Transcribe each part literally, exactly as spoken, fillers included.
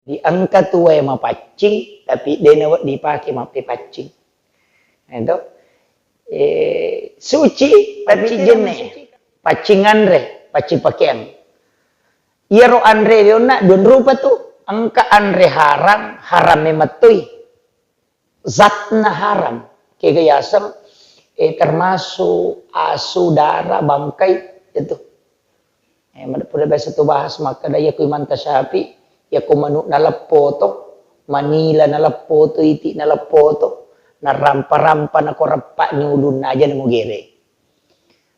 Di engka tuwae mapaccing, tapi de' nawedding dipake mappepaccing. Itu. Eh, suci, tapi jenne. Paccing anre, paccing pakeang. Iyaro anre onna dua rupa tu. Engka anre haram, haram memettui. Zatna haram. Kega yaseng, eh, termasuk asu, dara, bangkai itu. Eh, mad-, pura biasa tu bahas makkeda, iya ku Imam Tasyafi, iya ku manuk naleppo to, manila naleppo to, iti naleppo to, narampa-rampa nako reppa ni ulunna aja namugere.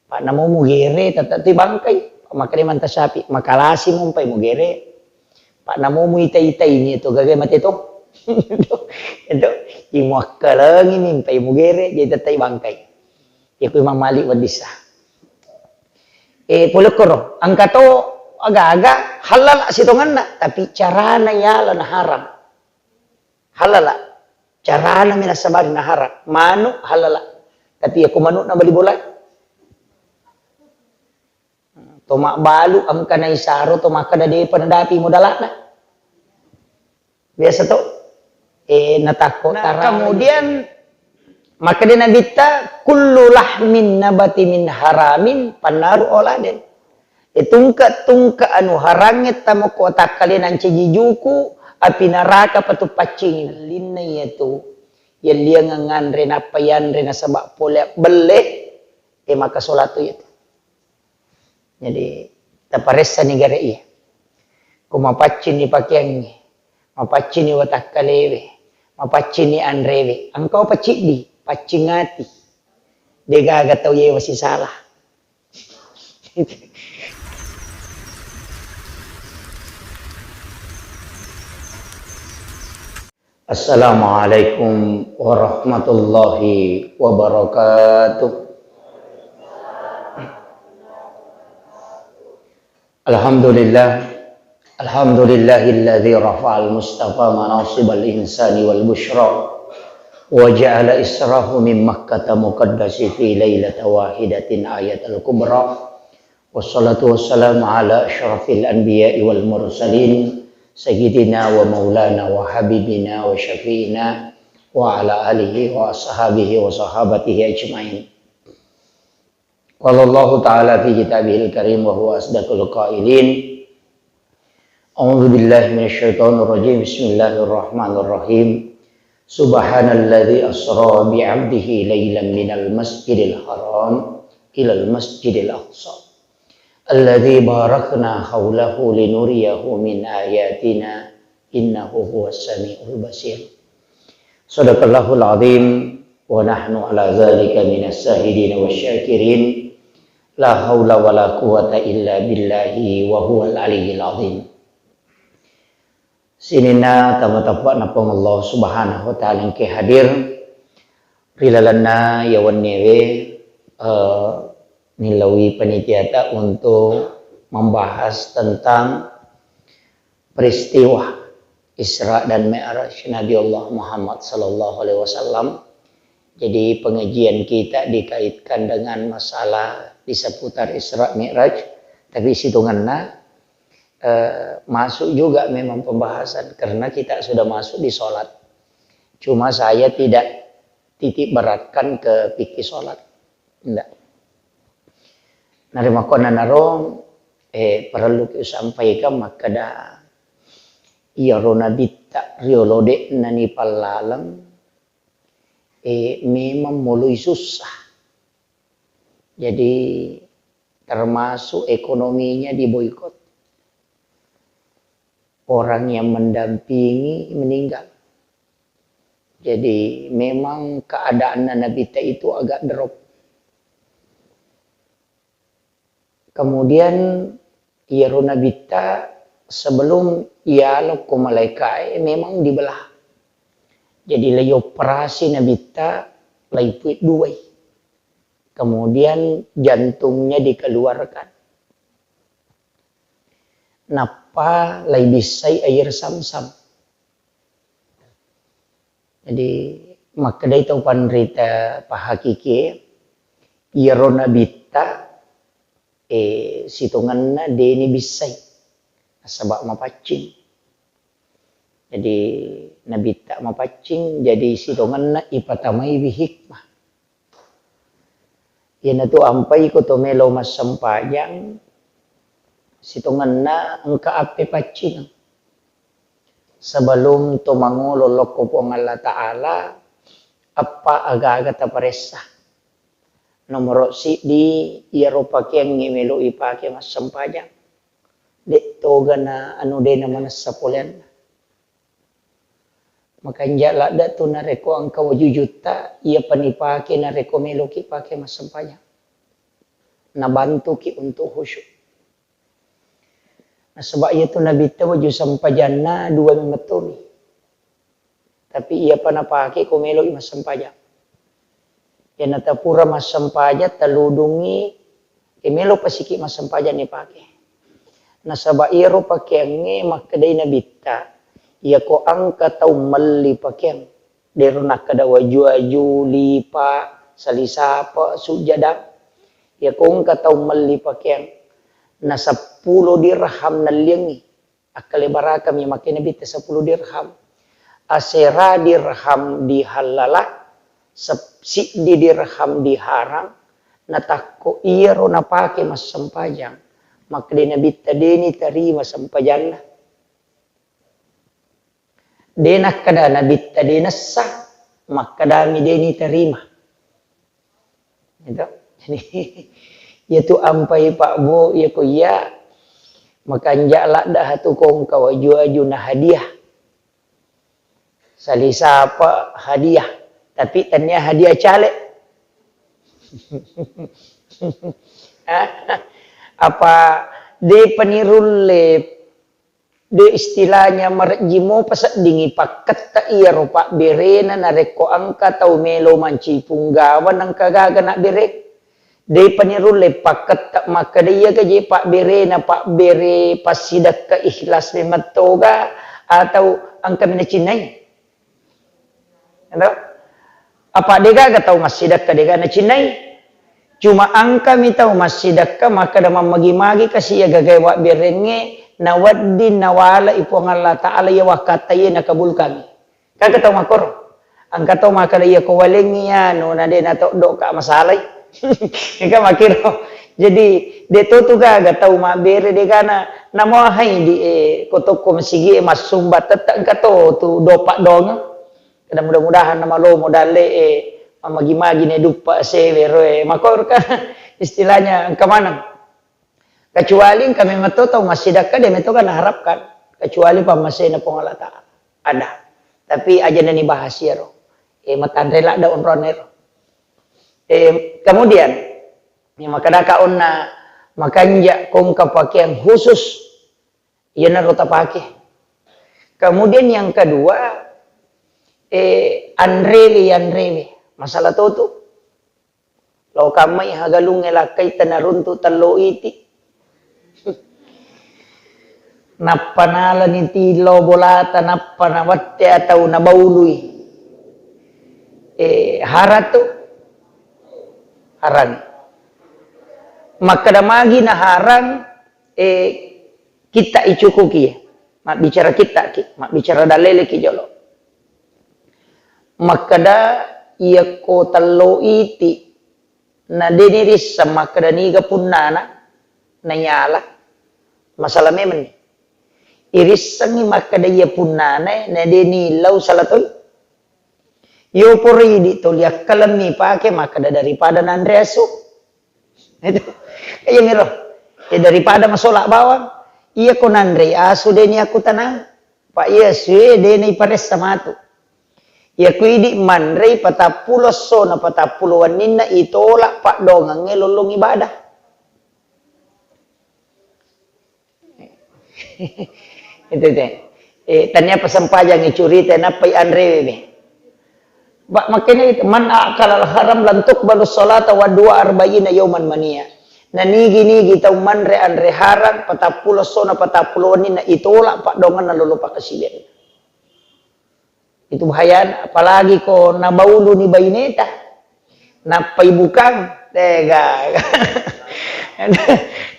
Pak namo mugere, tetap tu bangkai. Makkeda Imam Tasyafi, makalasi mumpai mugere. Pak namo muita-itai ni to gaga mate to. Itu, itu, imuakkalengi mimpai mugere, jadi tetap bangkai. Iya ku Imam Malik weddissa. Eh, pole koro, engka to aga-aga halal sitongenna, tapi carana yala na haram. Halala. Carana mi nasabari na haram. Manu halala. Tapi iya ku manukna bali bola. To mabbalu engka naisaro to makkeda depa nadapi modalana. Biasa to. Eh, natakko. Nah, tarang. Kemudian makkeda Nabitta, "Kullu lahmin nabati min haramin fannaru aula bih." Eh, tungke-tungke anu harangnge tamo ko takkalena ncaji juku, api naraka patu paccingi. Linna iyatu. Yelliang nganre nappa yanre nasaba pole belle, eh, maka salatu iyatu. Jadi, taparessani gare iya. Ko mapaccinni pakeangnge, mapaccinni watakkalewe, mapaccinni anrewe, engka paciddi, paccing ati. Degaga tau yewa sisala. Assalamualaikum warahmatullahi wabarakatuh. Alhamdulillah. Alhamdulillahilladzi rafa'al mustafa manasibal insani wal busyra wa ja'ala israhu min Makkata muqaddasi fi lailata wahidatin ayatal kubra. Wassalatu wassalamu ala asyrafil anbiya'i wal mursalin, sayyidina wa maulana wa habibina wa syafi'ina wa ala alihi wa ashabihi wa sahabatihi ajma'in. Qala Allahu ta'ala fi kitabihil karim wa huwa asdaqul qailin. A'udzu billahi minasy syaithanir rajim. Bismillahirrahmanirrahim. Subhanalladzi asra bi 'abdihi lailan minal masjidil haram ilal masjidil aqsa. Alladzi barakna haulahu linuriyahu min ayatina innahu huwas samiul basir. Sadaqallahul azim wa nahnu ala dzalika minas syahidin wasy syakirin. La haula wala quwwata illa billahi wa huwal aliyyil azim. Sininna tama tappa'na Puang Allah Subhanahu wa Ta'ala engke hadir ri lalenna yawenniewe, eh, nilaui panitiata untuk membahas tentang peristiwa Isra dan Mi'raj Nabi Allah Muhammad sallallahu alaihi wasallam. Jadi, pengajian kita dikaitkan dengan masalah di seputar Isra Mi'raj, tapi situngenna, eh, masuk juga memang pembahasan karena kita sudah masuk di sholat. Cuma saya tidak titik beratkan ke fikih sholat. Ndak. Narimakkuannanaro, eh, parelluki usampaikan makkeda, iyaro nabitta riolo de'na nipallaleng, eh, memang moloi sussa. Jadi, termasuk ekonominya diboikot. Orang yang mendampingi meninggal. Jadi, memang keadaanna nabitta itu agak drop. Kemudian, iyaro nabitta sebelum iyalo ko malaikae memang dibelah. Jadi, laioperasi nabitta, laipui duai. Kemudian, jantungnya dikeluarkan. Nappa laibissai air Zamzam. Jadi, makkedai tau panrita pahakikie, iyaro nabitta, eh, sitongenna deni bissai, nasaba mapaccing. Jadi, nabitta mapaccing, jadi sitongenna ipatamaiwi hikmah. Iyanatu ampai ko to melo massempajang, sitongenna engka appepaccingeng. Sebelum to mangolo lokko Puang Allah Ta'ala, eppa aga-aga taparessa. Nomoro siddi, iyaro pakeangnge melo ipake massempajang. De' toga na anu de' na manessa poleanna. Makanja' ladda' tu narekko engka wajujutta, iyapa nipake narekko meloki pake massempajang. Nabantuki untuk khusyuk. Nasaba' iyatu nabitta waju sempajanna dua memettomi. Tapi iyapa napake ko melo'i massempajang. Iyanata pura massempajang, taludungngi, e, melo pasiki massempajang nipake. Nasaba' iyaro pakeangnge makkedai nabitta, iyako engka tau melli pakeang, de'ro nakkeda waju-waju, lipa, salisapa, sujjada. Iyako engka tau melli pakeang, na seppulo dirham nelliangngi, akkalebarakami makkeda nabitta seppulo dirham. Asera dirham dihallala, sep-, siddi dirham diharang, natakko iyaro napake massempajang, makkeda nabitta de' nitarima sempajanna. De' nakkeda nabitta de' nessa, makkedami de' nitarima. Gitu. Jadi, iyatu ampai Pak Bu, iyako iya, makanja' ladda' hatu kongka waju-waju na hadiah. Salisapa hadiah, tapi tania hadiah caleg. Apa de' panirulle De' istilahnya marejji mopa seddingngi pakketta iyaro pabberena narekko engka tau melo mancaji punggawa nengka gaga nabbere. De'pa nirulle pakketta makkeda iyaga je pabberena pabbere passidekka ikhlas memettoga atau engka mi nacinnai. Ero? Apa degaga tau massidekka dega nacinnai? Cuma engkami tau massidekka makkeda mammagi-magi kasi iya gagae wabberengnge nawedding nawale'i Puang Allah Ta'ala iya wakkatta iye nakabulkangngi. Gaga tau makkoro. Engka tau makkeda iya ko walengngi anu na de natoddoka masalai. Engka makkiro. Jadi de to tu gaga tau mabbere degana namohai di e ko tokko masigi e massumba tette engka to tu dopa dongeng. Kada mudah-mudahan namalomo dalle e mammagi-magi ne duppa sewe roe makorka istilahnya engka maneng. Kecuali engka memang to tau massidekka de meto kan harapkan kecuali pammasena Puang Allah Ta'ala. Ada. Tapi aja nani bahas iyaro. E matanre ladda onronnero. E kemudian ya makadaka onna makanja kongka pakaian khusus Iyanaro tapake. Kemudian yang kedua, eh, anrewe, yanrewe. Masalah totu. Lo kammai hagalungnge lakkai tanaruntu tello iti. Nappa nalani tilo bolata, nappa nawette atau nabaului. Eh, haratu. Harang. Makkeda magi naharang, eh, kitta icukuki, mabbicara kittaki, mabbicara daleleki jolo. Makkeda iyakko tello iti, na deni risseng makkeda niga punnana, nayala, masalah memenni. Irissengngi makkeda iya punnana, na deni lau salah toi. Yo poro idi toli akkalemmi pake makkeda daripada nanre asu. Itu. Iya miro. Ya daripada masola bawang. Iya ko nanre asu deni aku tanang. Pak iya sue deni paressa matu. Iya ku idi manre patappulo esso na patappulo wenninna itola padongengnge lollong ibadah. Itu te. Eh, tania pasempajang icurita nappai anrewe be. Ba makkene itu, "Man akala al-haram lan tuqbalu salata wa dua arba'ina yauman mania." Na nigi-nigi tau manre anre harang patappulo sona patappulo wenninna itola padongenna lolo pakasiben. Itu bahayana, apalagi ko nabauluni baineta. Nappai bukang, tega.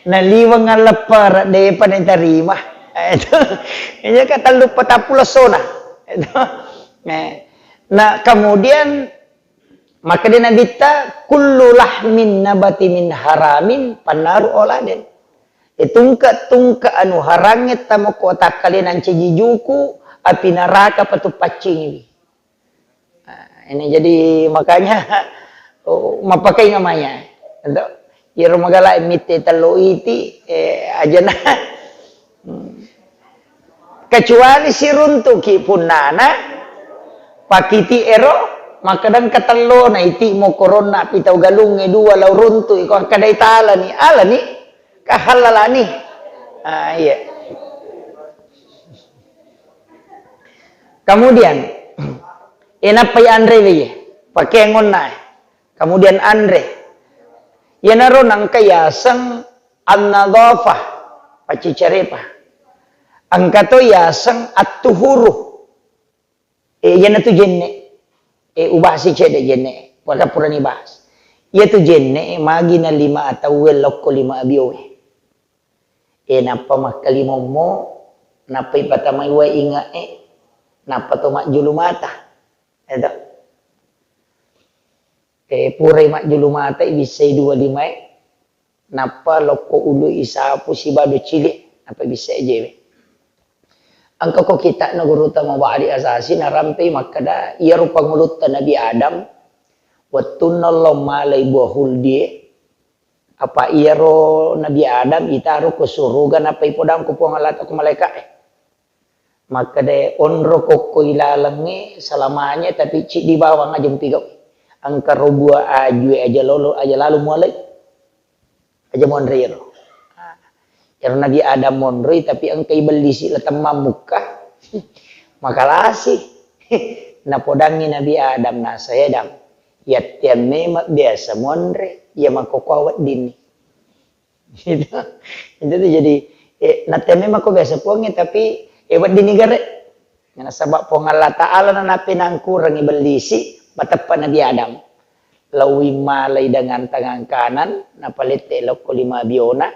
Naliweng alleppere, depa natarima. Itu, iya ka tellu patappulo sona. Eh, nah, kemudian makkeda Nabitta, "Kullu lahmin nabati min haramin fannaru aula bih." Eh, tungke-tungke anu harangnge tamo ko takkalena ncaji juku, api neraka patu paccingiwi. Nah, ini jadi makanya, oh, mappakai ngamanya. Untuk iyaro magala mitte tello iti, eh, ajana. Hmm. Kecuali siruntuki punnana, pakiti ero, makkeda engka tellona iti mo koronna pitau galungnge dua lao runtu, iko akkadai talani, alani, kahallalani. Ah, iya. Kemudian, eh, nappai anre weye, pakeangonna, eh. Kemudian anre. Iyanaro nangka yaseng an-nadhafah, paccicarepa. Engka to yaseng at-tuhuru. Eh, iyanatu jenne. Eh, ubahasi cedde jenne. Pura-purani bahas. Iyatu jenne, eh, magi na lima atauwe lokko lima abiowe. Eh, nappa makkalimommo, nappa ipatamai wae inge'e, nappa to majjulu mata. Eto. Eh, purai majjulu mata, ibissai dua limae, nappa lokko ulu isapu sibawa cili, nappa ibissai ajewe. Engka ko kita'na Gurutta Mubadi Asasi narampei makkeda, iyaro pangulutta Nabi Adam, wettunna lao malai buah huldie, apa iyaro Nabi Adam itaro ko suruga, nappa ipodang ko Puang Allah Ta'ala ko malaika'e. Makkeda, onro kokko ilalengnge selamanya, tapi ciddi bawang aja mupigau. Engka ro buah ajue aja lolo, aja lalu mualai. Aja monro iyaro. Iyaro Nabi Adam monroi, tapi engka ibellisi la temmang mukka. Makalasi. Napodangi Nabi Adam, nasai Adam, yatteang memang biasa monre, iya makkokkoe weddinni. Itu, itu tuh jadi, eh, natteang memang ko biasa Puangnge, tapi, eh, weddinni gare. Nasaba Puang Allah Ta'ala na napinangkurangi bellisi, mateppa Nabi Adam. Laowi malai dengan tangan kanan, napalette lokko lima biona,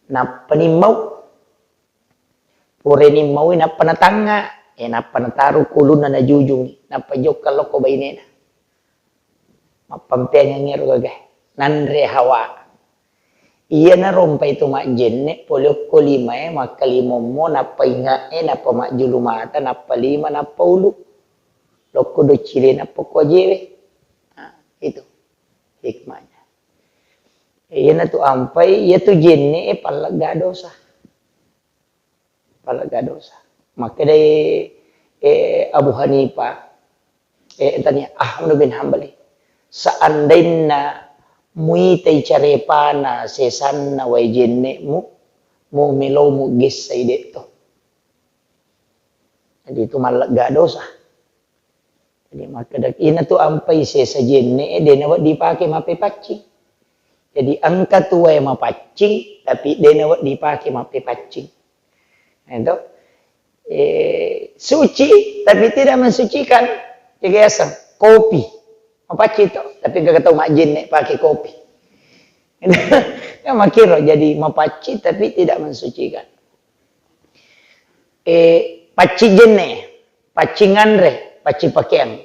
nappa nimmau. Purani maui nappa natangnga, eh, nappa nataru kulunna najujungi, nappa jokka lokko bainena. Mappampeangengngi ero gagae. Nanre Hawa. Iyana rompai to majjenne, pole okko limae, makkalimommo, nappa inge'e, nappa majjulu mata, nappa lima, nappa ulu. Lokko doccile, nappa ko ajewe. Nah, itu hikmahnya. Iyana tu ampai, iya tu jenne, eh, pallegga dosa. Pallegga dosa. Makkedai, eh, Abu Hanifah, eh, tania Ahmad bin Hambali, seandainna muitai carepana sesanna wae jenne'mu, mu melomu gessai de'to. Jadi itu mallegga dosa. Jadi makkeda, ina tu ampai sesa jenne'e, de nawedding dipake mappepaccing. Jadi engka tu wae mapaccing, tapi de nawedding dipake mappepaccing. Nah, itu. Eh, suci, tapi tidak mensucikan. Jaga yaseng, kopi. Mapaccing to, tapi engka tau majjenne pake kopi. Ya, makkiro, jadi mapaccing, tapi tidak mensucikan. Eh, paccing jenne, paccing anre, paccing pakeang.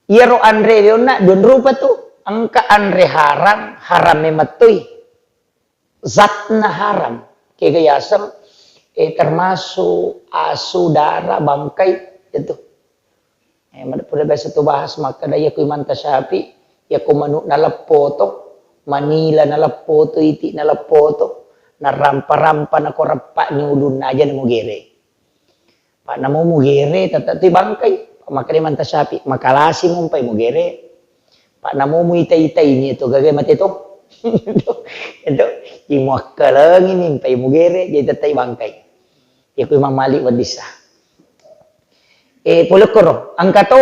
Iyaro anre rionna dua rupa tu, engka anre haram, haram memettoi. Zatna haram, kega yaseng, eh, termasuk asu, dara, bangkai, itu. Eh, mad-, pura biasa tu bahas makkeda, iya ku Imam Tasyafi, iya ku manu naleppo to, manila naleppo to, iti naleppo to, narampa-rampa nako reppa ni ulunna aja namugere. Pa namo mugere, tette tu bangkai. Makkeda Imam Tasyafi, makalasi mumpai mugere. Pa namo muita-itai ni tu gaga mate to. Itu, imuakkalengi ni mpai mugere, jadi tette bangkai. Iya ku Imam Malik weddissa. Eh, pole koro, engka to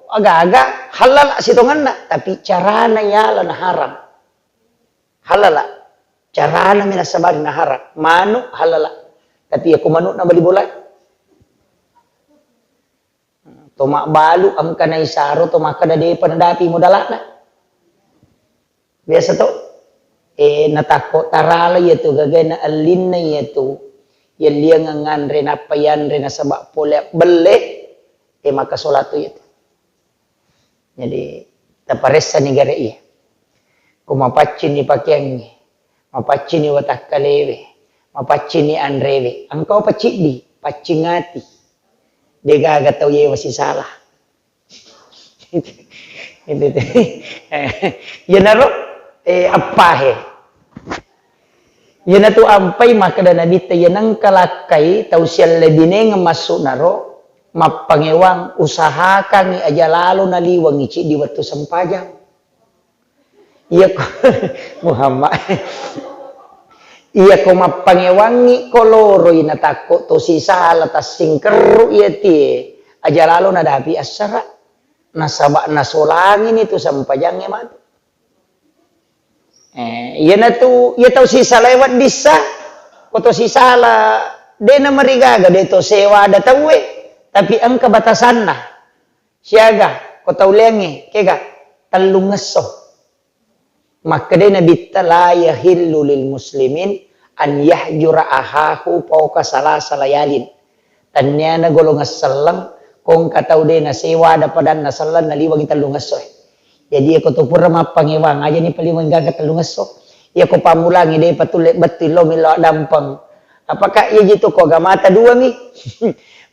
aga-aga halal sitongenna, tapi carana yala na haram. Halala. Carana mi nasabari na haram. Manu halala. Tapi iya ku manu na bali bolai. To mabbalu engka naisaro to makkeda depa nadapi modalana. Biasa to. Eh, natakko tarala iya tu gaga na ellinna iya tu. Yelliang nganre nappa yanre nasaba pole belle. E, maka solat tu itu. Jadi, taparessani gare iya. Ko mapaccinni pakeangnge, mapaccinni watakkalewe, mapaccinni anrewe, engka paciddi, paccing ati. Degaga tau yewa sisala. Itu, itu. Iyanaro, eh, appahe. Iyanatu ampai makkeda Nabitta, iya nengka lakkai tau siallebinengeng massu'naro, mappangewang, usahakangngi aja lalo naliwengngi ciddi wettu sempajang. Iyako Muhammad. Iyako mappangewangngi ko loroi natakko to sisala tassingkerru iyatie, aja lalo nadapi assara. Nasaba nasolangini tu sempajangnge matu. Eh, iyanatu, iya tau sisala weddissa, ko to sisala, de namarigaga, de to sewada tauwe, tapi engka batasanna. Siaga, ko tau leangnge, kega, tellungngesso. Makkedai Nabitta, "La yahillu lil muslimin an yahjura ahahu fauqa salasa layalin." Tenniana golongan selleng, ko engka tau de nasewada padanna selleng naliwengi tellungngesso. Jadi, iyako to pura mappangewang, ajani paliweng gaga tellungngesso. Iyako pammulangi de patulle bettu lo millau addampeng. Apakah iya jitu ko agamata dua mi?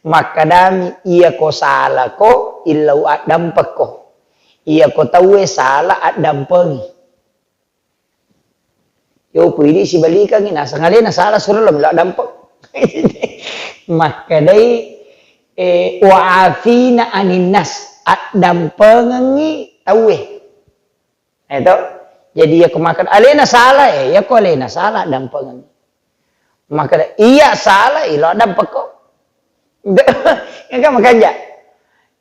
Makkadami, iyako salako, illau addampekko. Iyako tauwe sala, addampengi. Yo, ku idi sibalikangngi, naseng alena sala suro lo millau addampeng. Makkedai, eh, "Wa afina aninnas," addampengengngi tauwe. Eto, jadi iyako makkeda alena sala, eh, iyako alena sala, addampengengngi. Makkeda, "Iya sala, ilo addampekko." Engka makanja.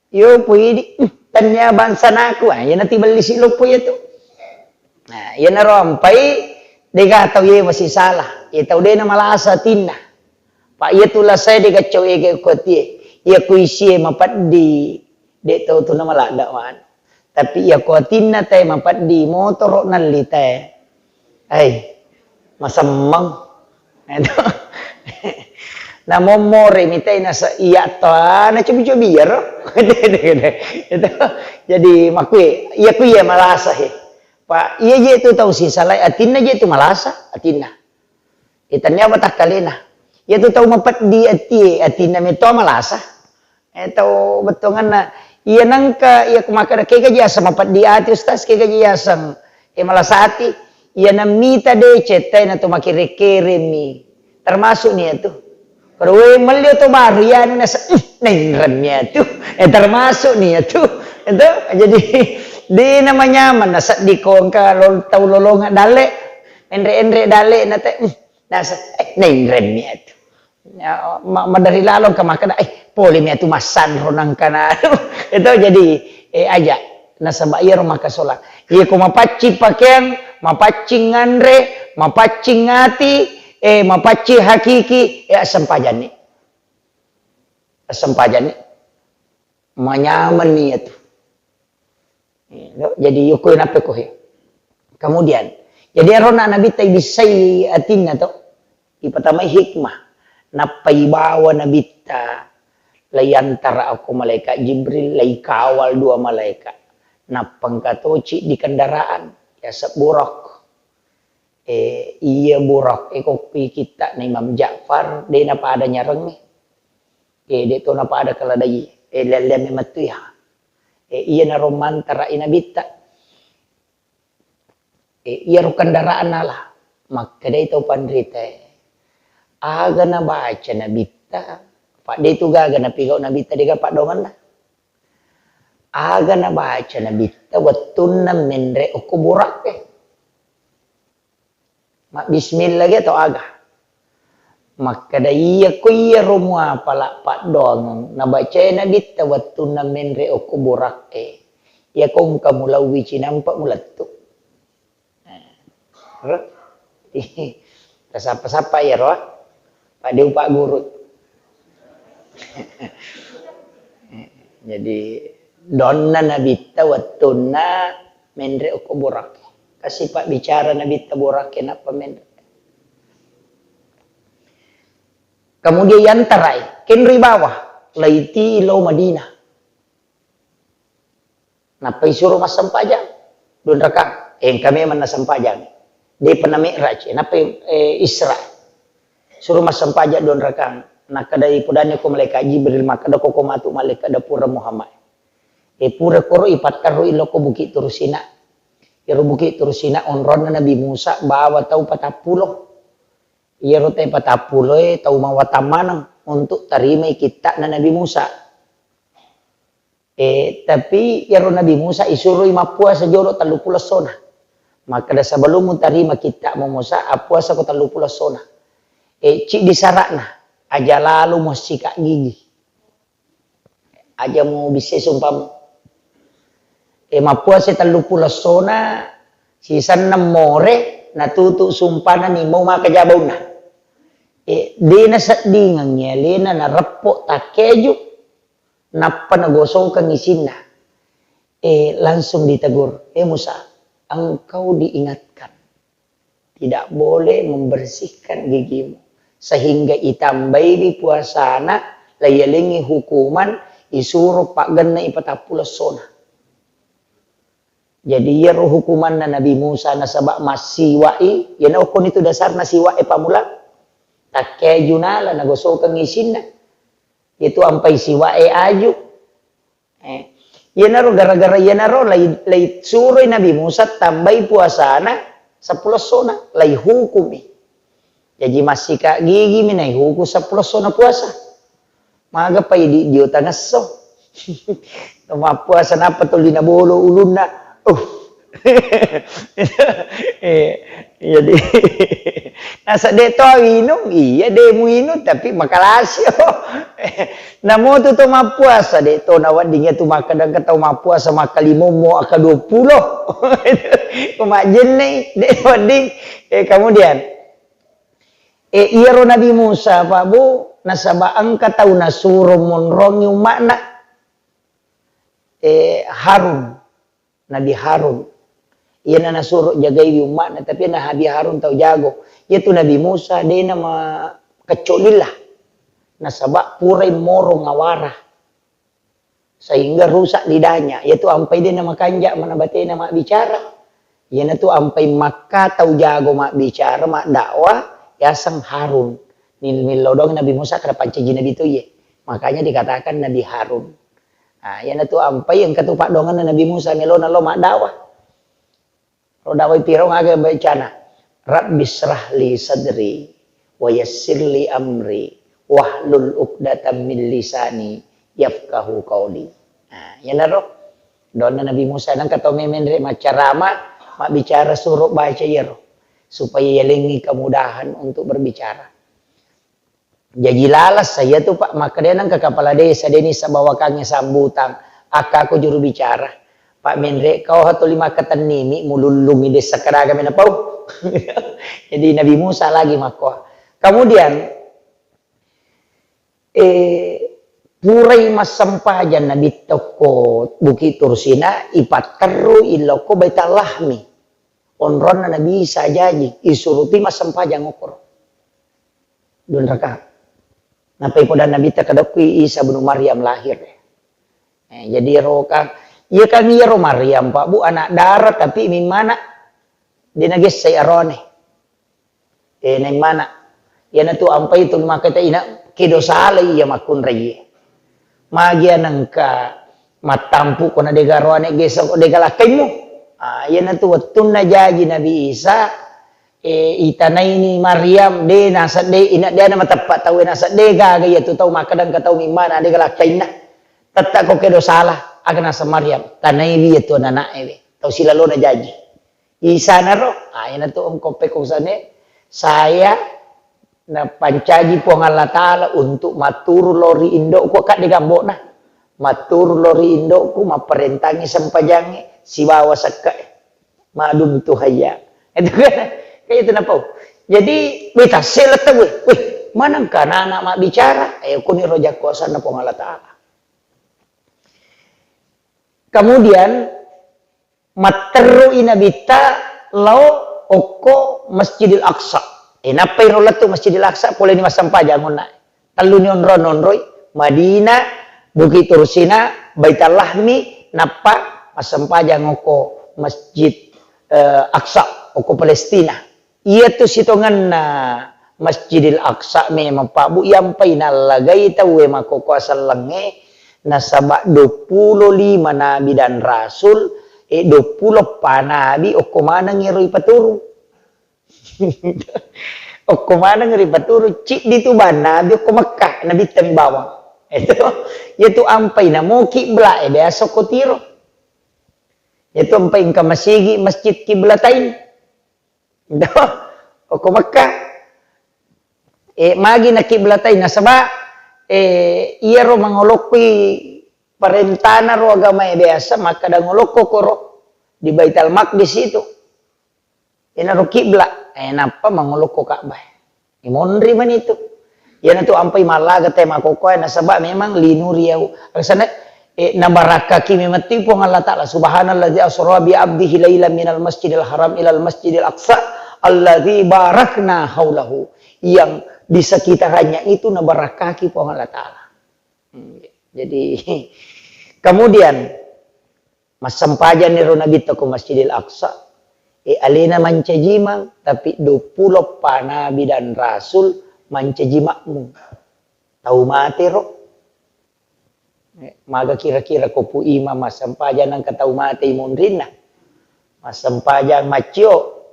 Yo, puidi, "Hmm, tennia bangsanaku." Ah, iyana tibelli siloppo iya tu. Nah, iyanaro ampai, dega tau yewa sisala. Iya tau de namalasa atinna. Pa iya tu lasae dega cau ege ko atie. Iya ku isie mapeddi, de tau tu namaladda wan. Tapi iya ko atinna tae mapeddi, motoro nalli tae. Ai, masemmeng. Eto. Namommore mitai nasa iya to, ah, nacobi-cobi iyaro. Eto. Jadi, makkue, iya ku iya malasa he. Pa, iya je tu tau sisala, atinna je tu malasa, atinna. Itannia watakkalena. Iya tu tau mapeddi atie, atinna meto malasa. Eh, tau bettuanganna, iya nengka, iya ku makkeda, kega ji aseng mapeddi ati, Ustaz, kega ji aseng, eh, malasa ati? Iya nammita deceng, tae na to makkere-keremi. Termasuk ni iyatu. Koro, we, melli oto baru, iyanu nasa, "Ih, nainremmi atu." Eh, termasuk ni iyatu. Itu, jadi, de namanyameng, nasedding ko engka lo-, tau lolongang dalle, enre-enre dalle, na te, "Ih, nasa, eh, nainremmi atu." Ya, ma-, maderri lalo engka makkeda, "Eh, pole mi atu massanro nangkana." Itu jadi, eh, aja. Nasaba iyaro makasola. Iya ko mapaccing pakeang, mapaccing nganre, mapaccing ati, eh, mapaccing hakiki, eh, assempajanni. Assempajanni. Manyamenni iyatu. Iya, jadi yukui nappe ko he. Kemudian, jadi arona Nabitta ibissai atinna to, ipatamai hikmah, nappa ibawa Nabitta, laiyantara okko malaikat Jibril, laikawal dua malaikat, nappa engka toci di kendaraan, yaseng Buraq. Eh, iya Buraq, eh, ko pi kitta na Imam Ja'far, de napada nyarengnge. Eh, de to napada keledai, eh, lelle memettu ya. Eh, iya naro mantara i Nabitta. Eh, iyaro kendaraan nala. Makkedai tau panritae, aga nabaca Nabitta, pa de tu gaga napigau Nabitta, dega paddoangenna. Aga nabaca Nabitta wettunna menre okko Buraq e. Mabbismillah ge atau aga? Makkeda, "Iya ko iyaro muapala paddoangeng nabacae Nabitta wettunna menre okko Buraq e. Iya ko engka mulauwi cinampa mulettu." Nah, ro? Tasappa-sappa iyaro, Pak. Pak Dew, Pak Guru. Jadi, donna Nabitta wettunna menre okko Buraq. Kasi pabbicara Nabitta Buraq e nappa menre. Kemudian yantarai, kenri bawah, laiti lo Madinah. Nappa isuro massempajang dua rakang. Eh, engka memang nassempajang. De'pa na mi'raj, eh, nappa, eh, Isra. Suro massempajang dua rakang. Nakkeda ipodanni ko malaikat Jibril, makkeda ko, ko matu malaikat da pura Muhammad. Eh, pura koro ipatterru ilokko Bukit Tursina. Iyaro Bukit Tursina onronna Nabi Musa bawa tau patappulo. Iyaro tau patappuloe tau mawatang maneng untuk tarimai kitta'na Nabi Musa. Eh, tapi iyaro Nabi Musa isuroi mappuasa jolo telluppulo essona. Makkeda, "Sebelum mutarima kitta'mu Musa, appuasako telluppulo essona." Eh, ciddi sara'na, aja lalo muassika gigi. Aja mubissai sumpamu. Eh, mappuasa telluppulo essona, sisenna more, natutu sumpana nimau maka jabaunna. Eh, de naseddingengngi alena nareppo takkeju, nappa nagosokeng isinna. Eh, langsung ditegur, "Eh Musa, engkau diingatkan tidak boleh membersihkan gigimu, sehingga itambaiwi puasana, laiyalengngi hukuman, isuro paggenna ipatappulo essona." Jadi, iyaro hukumanna Nabi Musa nasaba massiwa'i, iyana okkoni tu dasarna siwa'e pammula. Takkeju nala nagosokeng isinna. Itu ampai siwa'e aju. Eh, iyanaro gara-gara iyanaro lai, lai suroi Nabi Musa tambai puasana seppulo essona, lai hukumi. Jaji massika gigi mi naihuku seppulo essona puasa. Maga pai di dio tangesso. Mappuasa nappa tuli nabolo ulunna. Uh. Eh, jadi nasa de to inung, iya de muinung tapi makalasio. Namotu to mappuasa de to nawedding iya tu makkeda engka tau mappuasa makkalimommo akka dua puluh. Ko majjennei de wedding. Eh, kemudian Eh, iyaro Nabi Musa, Pak Bu, nasaba engka tau nasuro monrongi umma'na, eh, Harun, Nabi Harun. Iyana nasuro jagaiwi umma'na, tapi Nabi Harun tau jago. Iyatu Nabi Musa, dena ma-, kecco lilla. Nasaba purai moro ngawara. Sehingga rusak lidahnya, iyatu ampai de namakanja mana batena mabbicara. Iyanatu ampai makka tau jago mabbicara, maddakwah, yaseng Harun. Mil-, millau doang Nabi Musa kada pancaji Nabi to iye. Makanya dikatakan Nabi Harun. Nah, iyanatu ampai engka tu paddoanganna Nabi Musa melona lo maddakwah. Ro dawai Firaun aga bacana, "Rabbi syrah li sadri, wa yassir li amri, wahlul uqdatam min lisani, yafqahu qauli." Nah, iyanaro doanna Nabi Musa, nengka tau memenre maccarama, mabbicara suro baca iyaro, supaya yalengngi kemudahan untuk berbicara. Jaji laleng saya tu, Pak, makkedai nengka kepala desa, deni sabawakangnge sambutan, akka ko juru bicara. Pak Menre, kau hatoli makkatennimi, mulullungi desa kadaga mena pau. Jadi Nabi Musa lagi makkoa. Kemudian, eh, purai massempajang Nabi tokko Bukit Tursina, ipatterru illokko Baitallahmi. Onronna Nabi Isa jaji, isuruti massempajang okkoro. Dua rakaat. Nappai podanna Nabitta, "Kadokki Isa bunu Maryam lahir." Eh, jadi ero kan, iya kan iyaro Maryam, Pak Bu, anak dara, tapi mimmana de nagessai aroane. Eh, naimmana. Iyanatu ampai tu makkaita ina, kedo salai iya makkunraie. Magi anengka mattampu ko na dega roane gesa ko dega lakkaimmu. Ah, iyanatu wettunna jaji Nabi Isa, eh, itanaini Maryam, de nasedde, ina de na mateppa tau nasedde gaga iyatu tau makkeda engka tau mimmana dega lakkainna. Tetta ko kedo sala, aga naseng Maryam, tanaiwi iyatu anana'e we. Tau silalona jaji. Isanaro, ah, iyanatu engko pekko usane, saya napancaji Puang Allah Ta'ala untuk matturu lao ri indokku, kadde gambokna. Matturu lao ri indokku, mapparentangi sempajangnge sibawa sekke'e. Madum tu hayya. Itu kan, kayak itu napau. Jadi, weh, tassela tau, weh. Weh, manengka anak-anak mabbicara? Eh, kuni rojakku asanna Puang Allah Ta'ala. Kemudian, matterrui Nabitta lao okko Masjidil Aqsa. Eh, nappai ro lettu Masjidil Aqsa, poleni massempajang onna. Telluni onro-, nonroi, Madinah, Bukit Tursina, Baitallahmi, nappa Massempajang okko Masjid, eh, Aqsa, okko Palestina. Iyatu sitongenna Masjidil Aqsa memang, Pak, Bu, iyampai nallagai tauwe makkokkoe sellengnge, nasaba duappulo lima nabi dan rasul, e, duappulo eppa nabi okko maneng ero ipaturu. Okko maneng ero ipaturu, ciddi tu bang nabi okko Mekkah, nabittami bawang. Itu, iyatu ampai namo kibla e biasa okko tiro. Iyatu ampai engka masigi Masjid Kiblatain. Okko Mekkah. E, magi na kiblatain nasaba, e, iyaro mangolokkoi parentana ro agamae biasa, makkada ngolokko koro di Baitul Maqdis itu. Inaro kibla, e, nappa mangolokko Ka'bah. Imonri mani tu. Iyanatu ampai mallaga te makkokkoe nasaba memang linuriyau. Agasana, e, nabarakkaki memang tu Puang Allah Ta'ala. Subhanalladzi asra bi abdihi lailan minal masjidil haram ilal masjidil aqsa alladzi barakna haulahu. Yang di sekitarnya itu nabarakkaki Puang Allah Ta'ala. Hmm, jadi, kemudian, massempajanni ro Nabitta ko Masjidil Aqsa, e, alena mancajimang, tapi duappulo eppa nabi dan rasul mancaji makmum. Tau mate ro. E, maga kira-kira ko Pu Imam massempajang nengka tau mate imonrinna? Massempajang maccio.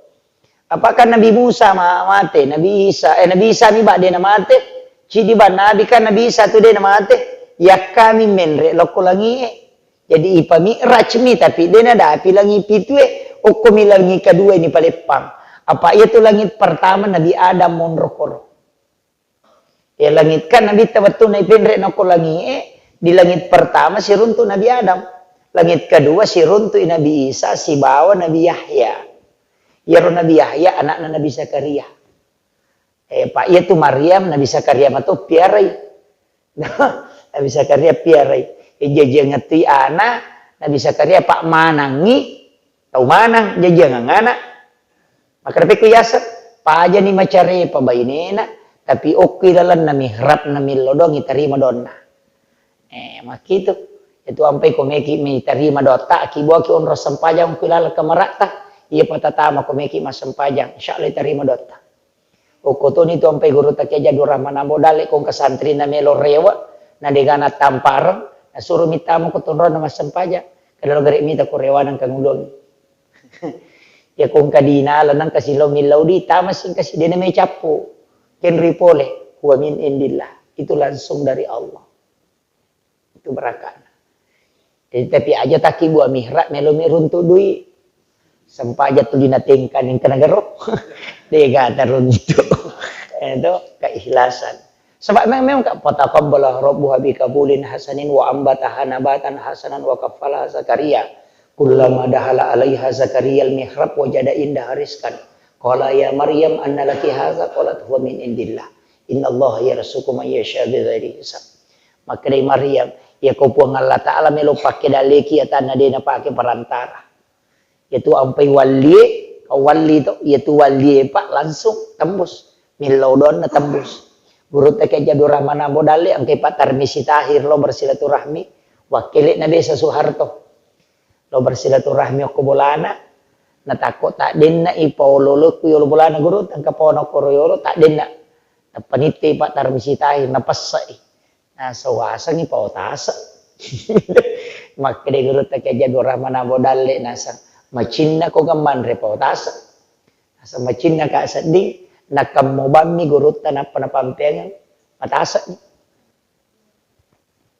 Apakah Nabi Musa ma-, mate? Nabi Isa, eh, Nabi Isa mi bak dena mate? Cidi bang Nabi kan Nabi Isa tu dena mate. Yakkami menre lokko langie. Jadi ipami'raj mi, tapi de nadapi langi pitue, okkomi langi kedua ini paleppang. Apa iya tu langit pertama Nabi Adam monro koro. Ya langit kan Nabi ta wettunna ipenre nokko langie, di langit pertama siruntu Nabi Adam. Langit kedua siruntu Nabi Isa sibawa Nabi Yahya. Iyaro Nabi Yahya anakna Nabi Zakaria. Eh, Pak, iya tu Maryam, Nabi Zakaria mato piarai. Nabi Zakaria piarai. Eh, jajiang ngetui ana, Nabi Zakaria pak manangi, tau manang, jajiang ana. Maka dapekku yaseng, pajani macarepa bainena, tapi okki lalenna mihrab na millo doang itarima donna. Eh, makkitu. Itu ampai ko meki mi tarima dotta, akibuaki onro sempajang ku laleng kamaratta. Iya patatama ko meki massempajang, insya Allah tarima dotta. Okko toni tu ampai gurutta Kiai Jadul Rahman Ambo Dalle ko engka santrina melo rewe, na degana tampareng, nasuro mittama ko tonrona massempajang. Kada lo gare mita ko rewana engka ngulongi. Ya ko engka dinala nengka silo millau di tama singka sidena mai cappu. Kenri pole, huwa min indillah. Itu langsung dari Allah. Itu berakana. Jadi, tapi aja taki buah mihrab, melo mi runtu dui. Sempaja tu dina tengka ning kena gero. Dega taruntu. Itu keikhlasan. Sebab memang, memang ka, "Fataqabbala rabbuha bi qabulin hasanin wa ambataha nabatan hasanan wa kaffalaha Zakaria. Kullama dahala alaiha Zakaria al-mihrab wajada indaha rizqan. Qala ya Maryam anna laki hadza? Qalat huwa min indillah. Innallaha yarzuqu man yasha bi ghairi hisab." Makkedai Maryam, "Iya ko Puang Allah Ta'ala melo pakke daleki atanna de napake perantara." Iyatu ampai wallie, kau walli to, iyatu wallie, Pak, langsung tembus. Millau doanna tembus. Gurutta Kiai Jadul Rahman Ambo Dalle, engkai Pak Tarmisi Tahir lo bersilaturahmi, wakkele'na desa Soeharto. Lo bersilaturahmi okko bolana, natakko taddenna ipaolo-olo ku yolo bolana guru, tengka paono koro yolo, taddenna. Nappa nittei Pak Tarmisi Tahir, napessai. Naseng wasengngi pao tase. Makkeda gurutta Kiai Jadul Rahman Ambo Dalle, naseng, "Macinna ko gammanre pao tase?" Naseng, "Macinna ka sedding." Nakammo bammi gurutta nappa napampeangeng, "Matase ni."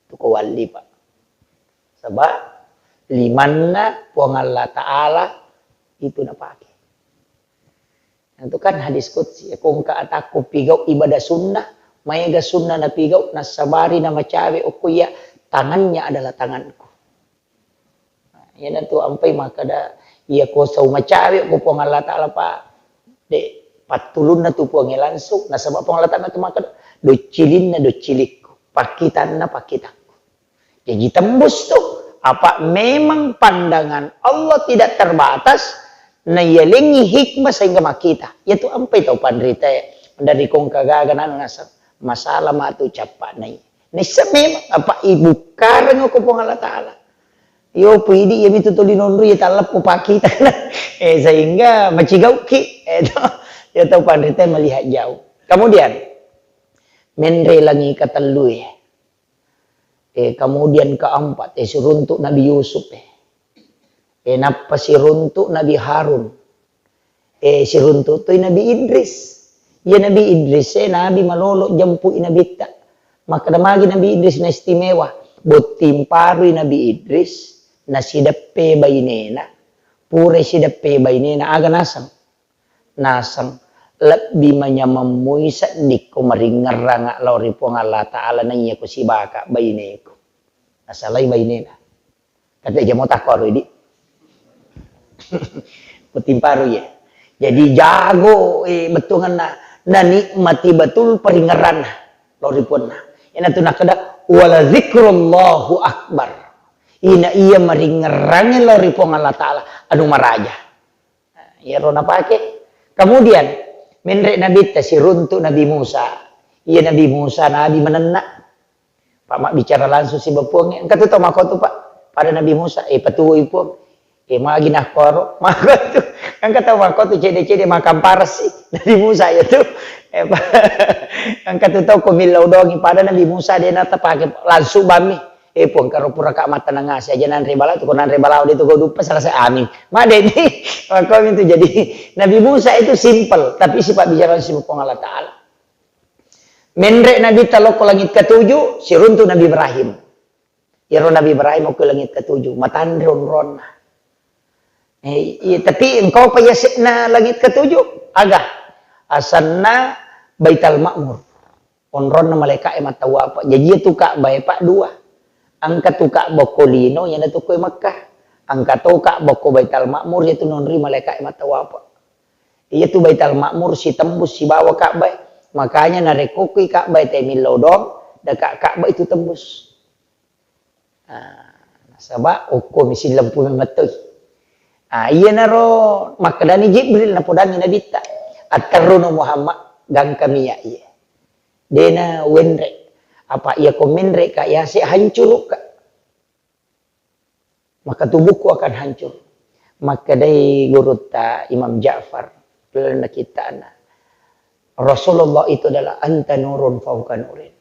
Tu ko walli, Pak. Sebab limanna Puang Allah Ta'ala itu napake. Nah, itu kan hadis qudsi. Ko engka atakku pigau ibadah sunnah, maega sunnah napigau, nassabari namacawe okko iya, tangannya adalah tanganku. Nah, iyanatu ampai makkeda, iya ko sau macawe ko Puang Allah Ta'ala, Pak, de pattulunna tu Puangnge langsung, nasaba Puang Allah Ta'ala tu makkeda, "Doccilinna doccilikku, pakkitanna pakkitangku." Jadi tembus tu, apa memang pandangan Allah tidak terbatas, naiyalengi hikmah sehingga makkita. Iyatu ampai tau panrita dari kongka gaga nanu naseng, masalah matu cappa nai. Nissa memang apa ibukkareng ko Puang Allah Ta'ala. Yo, pidi, iya mitu tuli nonro, iya talleppo pakita. Eh, sehingga macigauki. Eh, to. Ya, tau panrita melihat jauh. Kemudian, menre langi katellue. Eh, kemudian keempat, eh, siruntuk Nabi Yusuf, eh. Eh, nappa siruntuk Nabi Harun. Eh, siruntuk toi Nabi Idris. Iya Nabi Idris, eh, Nabi malolo jampu i Nabitta. Makkeda magi Nabi Idris na istimewa. Botting parui Nabi Idris, nasideppe bainena. Pura sideppe bainena, aga naseng? Naseng, lebbi manyameng mui seddikko maringngerrang lao ri Puang Allah Ta'ala naiya ko sibaka baineku. Nasalai bainena. Tapi aja mau takko aro idi. Botting parui ya. Jadi jago, eh, bettuanna, nanikmati betul paringngerranna lao ri Puanna. Ina tu nakkeda, "Wala zikrullahu akbar." Ina iya maringngerrangnge lao ri Puang Allah Ta'ala, anu maraja. Nah, iyaro napake. Kemudian, menre Nabitta siruntuk Nabi Musa. Iya Nabi Musa, Nabi manenna. Pak mabbicara langsung siba Puang, engka tu tau makkotu, Pak. Pada Nabi Musa, eh, patuwoi Puang. Eh, magi nakkoro. Makkotu. Engka tau makkotu cede-cede makamparasi. Nabi Musa ya tu. Eh, Pak. Engka tu tau ko millau dongi. Pada Nabi Musa de natapake langsung bammi. Eh, Puang, karo pura ka mattaneng ase aja nanre bala tu, ko nanre bala de tu ko duppa selesai, amin. Madeni. Makkomi tu jadi Nabi Musa itu simple, tapi sifat bicara si Puang Allah Ta'ala. Menre Nabitta lokko langit ketujuh, siruntuk Nabi Ibrahim. Iyaro Nabi Ibrahim okko langit ketujuh, matanre onronna. Eh, iya, tapi engka pa yase'na langit ketujuh? Aga? Asenna Baital Ma'mur. Onronna malaika'e mattawapa. Jaji iya tu Ka'bah e, Pak, dua. Engka tu Ka'bah ko lino, iyana tu ko e Makkah. Engka to Ka'bah ko Baital Ma'mur, iya tu nonri malaika'e mattawapa. Iya tu Baital Ma'mur sitembus sibawa Ka'bah e. Makanya narekko kui Ka'bah e te millau doang, deka Ka'bah itu tembus. Ah, nasaba okko mi sillempu memettoi. Ah, iyanaro makkedani Jibril napodangi Nabitta, "Atterruno Muhammad, gangkami ya iye. Dena wenre. Apa iya ko menre ka yase hancuru ka." Maka tubuhku akan hancur. Makkedai gurutta Imam Ja'far, lalenna kittana, Rasulullah itu adalah anta nurun fauqa nurin.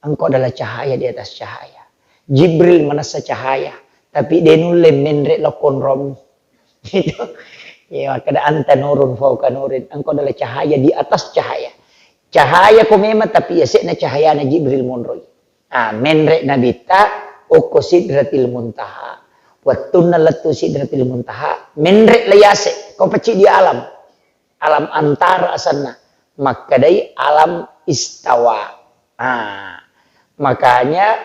Engkau adalah cahaya di atas cahaya. Jibril manessa cahaya, tapi de nulle menre lokkonrommu. Itu. Ya, makkeda anta nurun fauqa nurin. Engkau adalah cahaya di atas cahaya. Cahaya ko memang, tapi yase'na cahayana Jibril monroi. Ah, menre Nabitta okko Sidratil Muntaha. Wettunna lettu Sidratil Muntaha, menre la yase, ko pecci di alam. Alam antara asenna. Makkedai alam istawa. Ah, makanya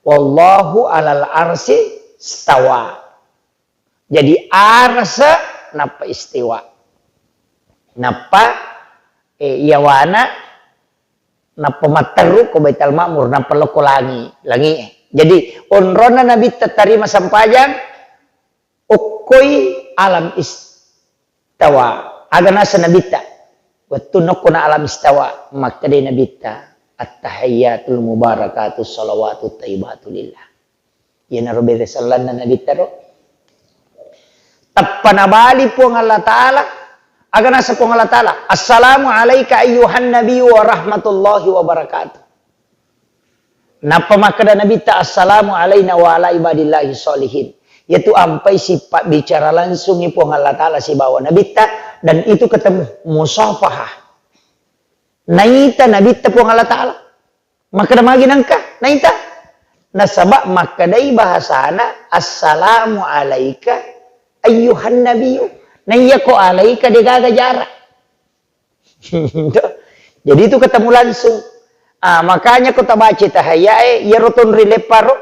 wallahu alal arsi stawa. Jadi arasa nappa istiwa. Nappa, eh, iyawana nappa matteru ko Baitul Ma'mur, nappa lokko langi, langi. Jadi onronna Nabitta tarima sempajang okkoi alam istawa. Aga nasa Nabitta? Wettu nokkona alam istawa, makkedai Nabitta, "Attahiyyatul mubarakatus shalawatut thayyibatu lillah." Iyanaro bere sellanna Nabitta ro. Tappa nabali Puang Allah Ta'ala, aga nasa Puang Allah Ta'ala, "Assalamu alaika ayyuhan nabiyyu wa rahmatullahi wa barakatuh." Nappa makkeda Nabitta, "Assalamu alaina wa ala ibadillahi sholihin." Yaitu ampai sipabbicara langsungi Puang Allah Ta'ala sibawa Nabitta, dan itu ketemu musafahah. Naita Nabitta Puang Allah Ta'ala. Makkeda magi nengka, naita? Nasaba makkedai bahasana, "Assalamu alaika ayyuhan nabiyyu." Naiyako alaika degaga jarak. Jadi itu ketemu langsung. Ah, makanya ko tabaca tahayyae, iyaro tonri lepparo,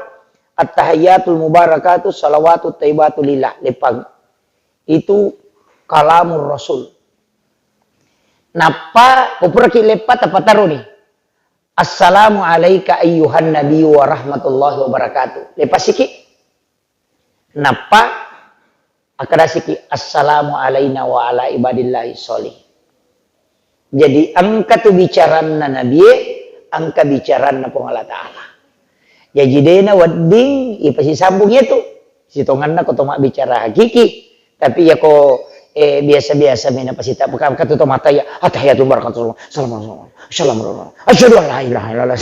"Attahiyyatul mubarakatuh shalawatut thayyibatu lillah." Leppang. Itu kalamur Rasul. Nappa, ko puraki leppa, tappa taroni. "Assalamu alaika ayyuhan nabiyyu wa rahmatullahi wa barakatuh." Lepasiki. Nappa, akkadasiki, "Assalamu alaina wa ala ibadillahi sholih." Jadi, engka tu bicaranna Nabie, engka bicaranna Puang Allah Ta'ala. Jaji, dena wedding ipasisambung itu. Sitongenna ko to mabbicara hakiki, tapi iya ko, eh, biasa-biasa mena pasita, bukan katu to mata ya, "Attahiyatu barakatuh, assalamualaikum, assalamualaikum, asyhadu an la ilaha illallah."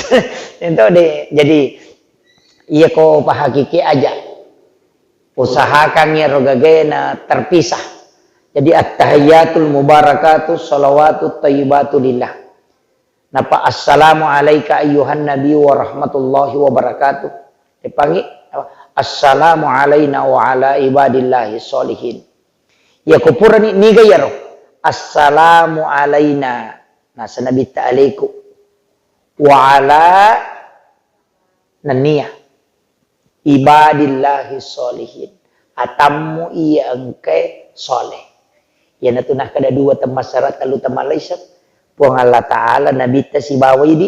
Itu di, jadi iya ko pahakiki aja. Usahakan iyaro gagaena terpisah. Jadi attahiyatul mubarakatuh, salawatut thayyibatu lillah. Napa, "Assalamu alaika ayyuhan nabi wa rahmatullahi wa barakatuh." Depangi, apa? "Assalamu alaina wa ala ibadillahi sholihin." Iya ko purani niga iyaro? "Assalamu alaina." Nasa nabitta alaiku. "Wa ala," nennia, "ibadillahi sholihin." Atammu iya engkae soleh. Iyanatu nakkeda dua temmassara, tellu temmallaiseng, Puang Allah Ta'ala, nabitta sibawa idi.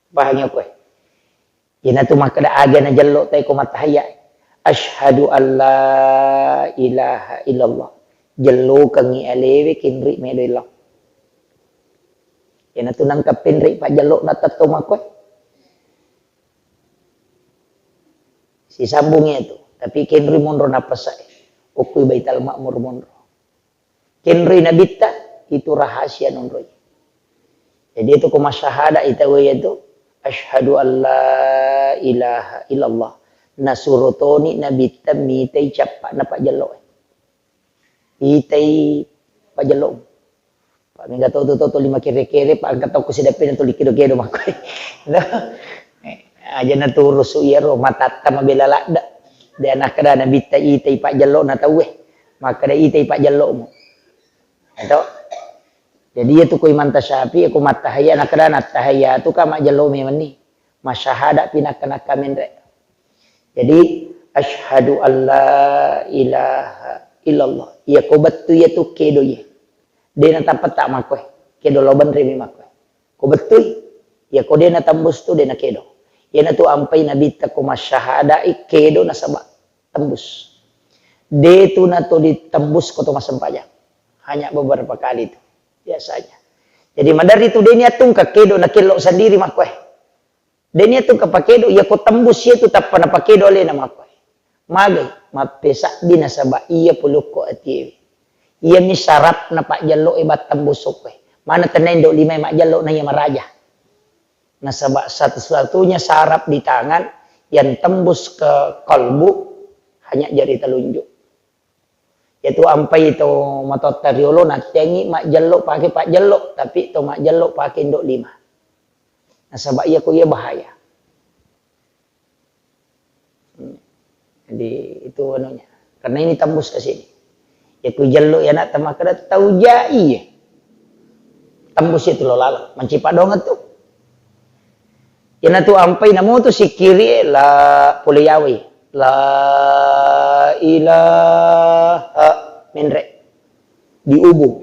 Pahangi okkoe? Iyanatu makkeda aga najello tae ko mattahiyya. Asyhadu an la ilaha illallah. Jellokengngi alewe kinri medo illau. Iyanatu nangka penri pajjello na tetto makkoe. Sisambungi itu, tapi kenri monro napasai. Okkui Baital Makmur monro. Kenroi nabitta, itu rahasia nonroi. Jadi itu ko masyahada ita waya itu, "Asyhadu an la ilaha illallah." Nasuro toni nabitta mitai cappa na pajjello. Itai pajjello. Pa mega to tu to tuli makere-kere, pa engka tau ko sideppe na tuli kedo-kedo makkoe. Aja naturusu iyaro matatta mabela ladde. De nakkeda nabitta itai pajjello na tauwe. Makkeda itai pajjellomu. Eto. Jadi iya tu ko Imam Tasyafi'i, ko mattahiyya, nakkeda nattahiyatu ka majjello memenni. Masyahada pi nakka-nakka menre. Jadi, asyhadu an la ilaha illallah. Iya ko bettu iya tu kedo iya. De natappa ta makkoe. Kedo lo benre mi makkoe. Ko bettui, iya ko de natembus tu de nakedo. Iyanatu ampai nabitta ko masyahadai kedo nasaba tembus. De tu na to ditembus ko to massempajang. Hanya beberapa kali tu biasanya. Jadi maderri tu de niatungka kedo na kello sendiri makkoe. De niatungka pakedo, iya ko tembus iya tu tappa napakedo alena makkoe. Magai, mappesabbi nasaba iya polokko atiewe. Iyami sarapna pajjello e battembus okkoe. Mana tenna indo lima e majjello na iya maraja. Nasaba satu-satunya saraf di tangan yang tembus ke kalbu hanya jari telunjuk. Yaitu ampai to matotta riolo nattengi majjello pake pajjello, tapi to majjello pake indo lima. Nasaba iya ko iya bahaya. Hmm. Jadi itu anunya. Karena ini tembus ke sini. Ya ku jello ya nak tamakkeda tau jai ya. Tembus itu lo laleng. Mancipa dongeng tu. Iyanatu ampai namo tu sikkiri la pole yawai. La ilaha menre. Diubu.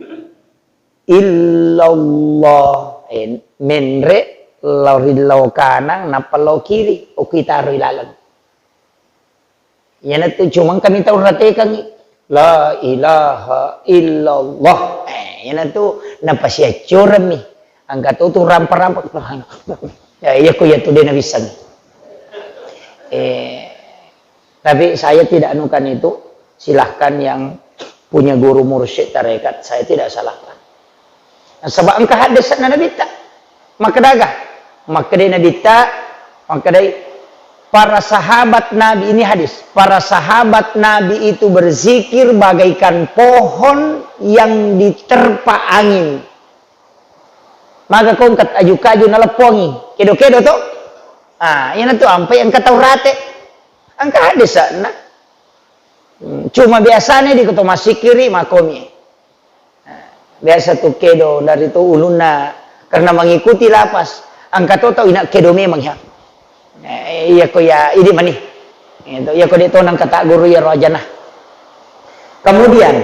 Illallah. Eh, menre lao ri lao kanang nappa lao kiri. Okki taroi laleng. Iyanatu cuma engkami tau ratekangngi. La ilaha illallah. Eh, iyanatu napasiaccoremmi. Engka to tu rampa-rampa. Ya, iya ko iya tu de nawissengngi. Eh, tapi saya tidak anukan itu. Silahkan yang punya guru mursyid tarekat, saya tidak salahkan. Nasaba engka haddese'na Nabitta. Makkedaga? Makkedai Nabitta, makkedai para sahabat Nabi, ini hadis, para sahabat Nabi itu berzikir bagaikan pohon yang diterpa angin. Maga kongkat aju-kaju naleppongi, kedo-kedo to? Ah, iyanatu ampai engka tau rate. Engka haddese'na. Hmm, cuma biasanya di koto massikkiri makomi. Nah, biasa tu kedo dari tu ulunna karena mengikuti lapas. Engka to tau ina kedo memang ya. Eh, iya ko ya idi mani. Itu iya ko de to nang kata guru ya rojana. Kemudian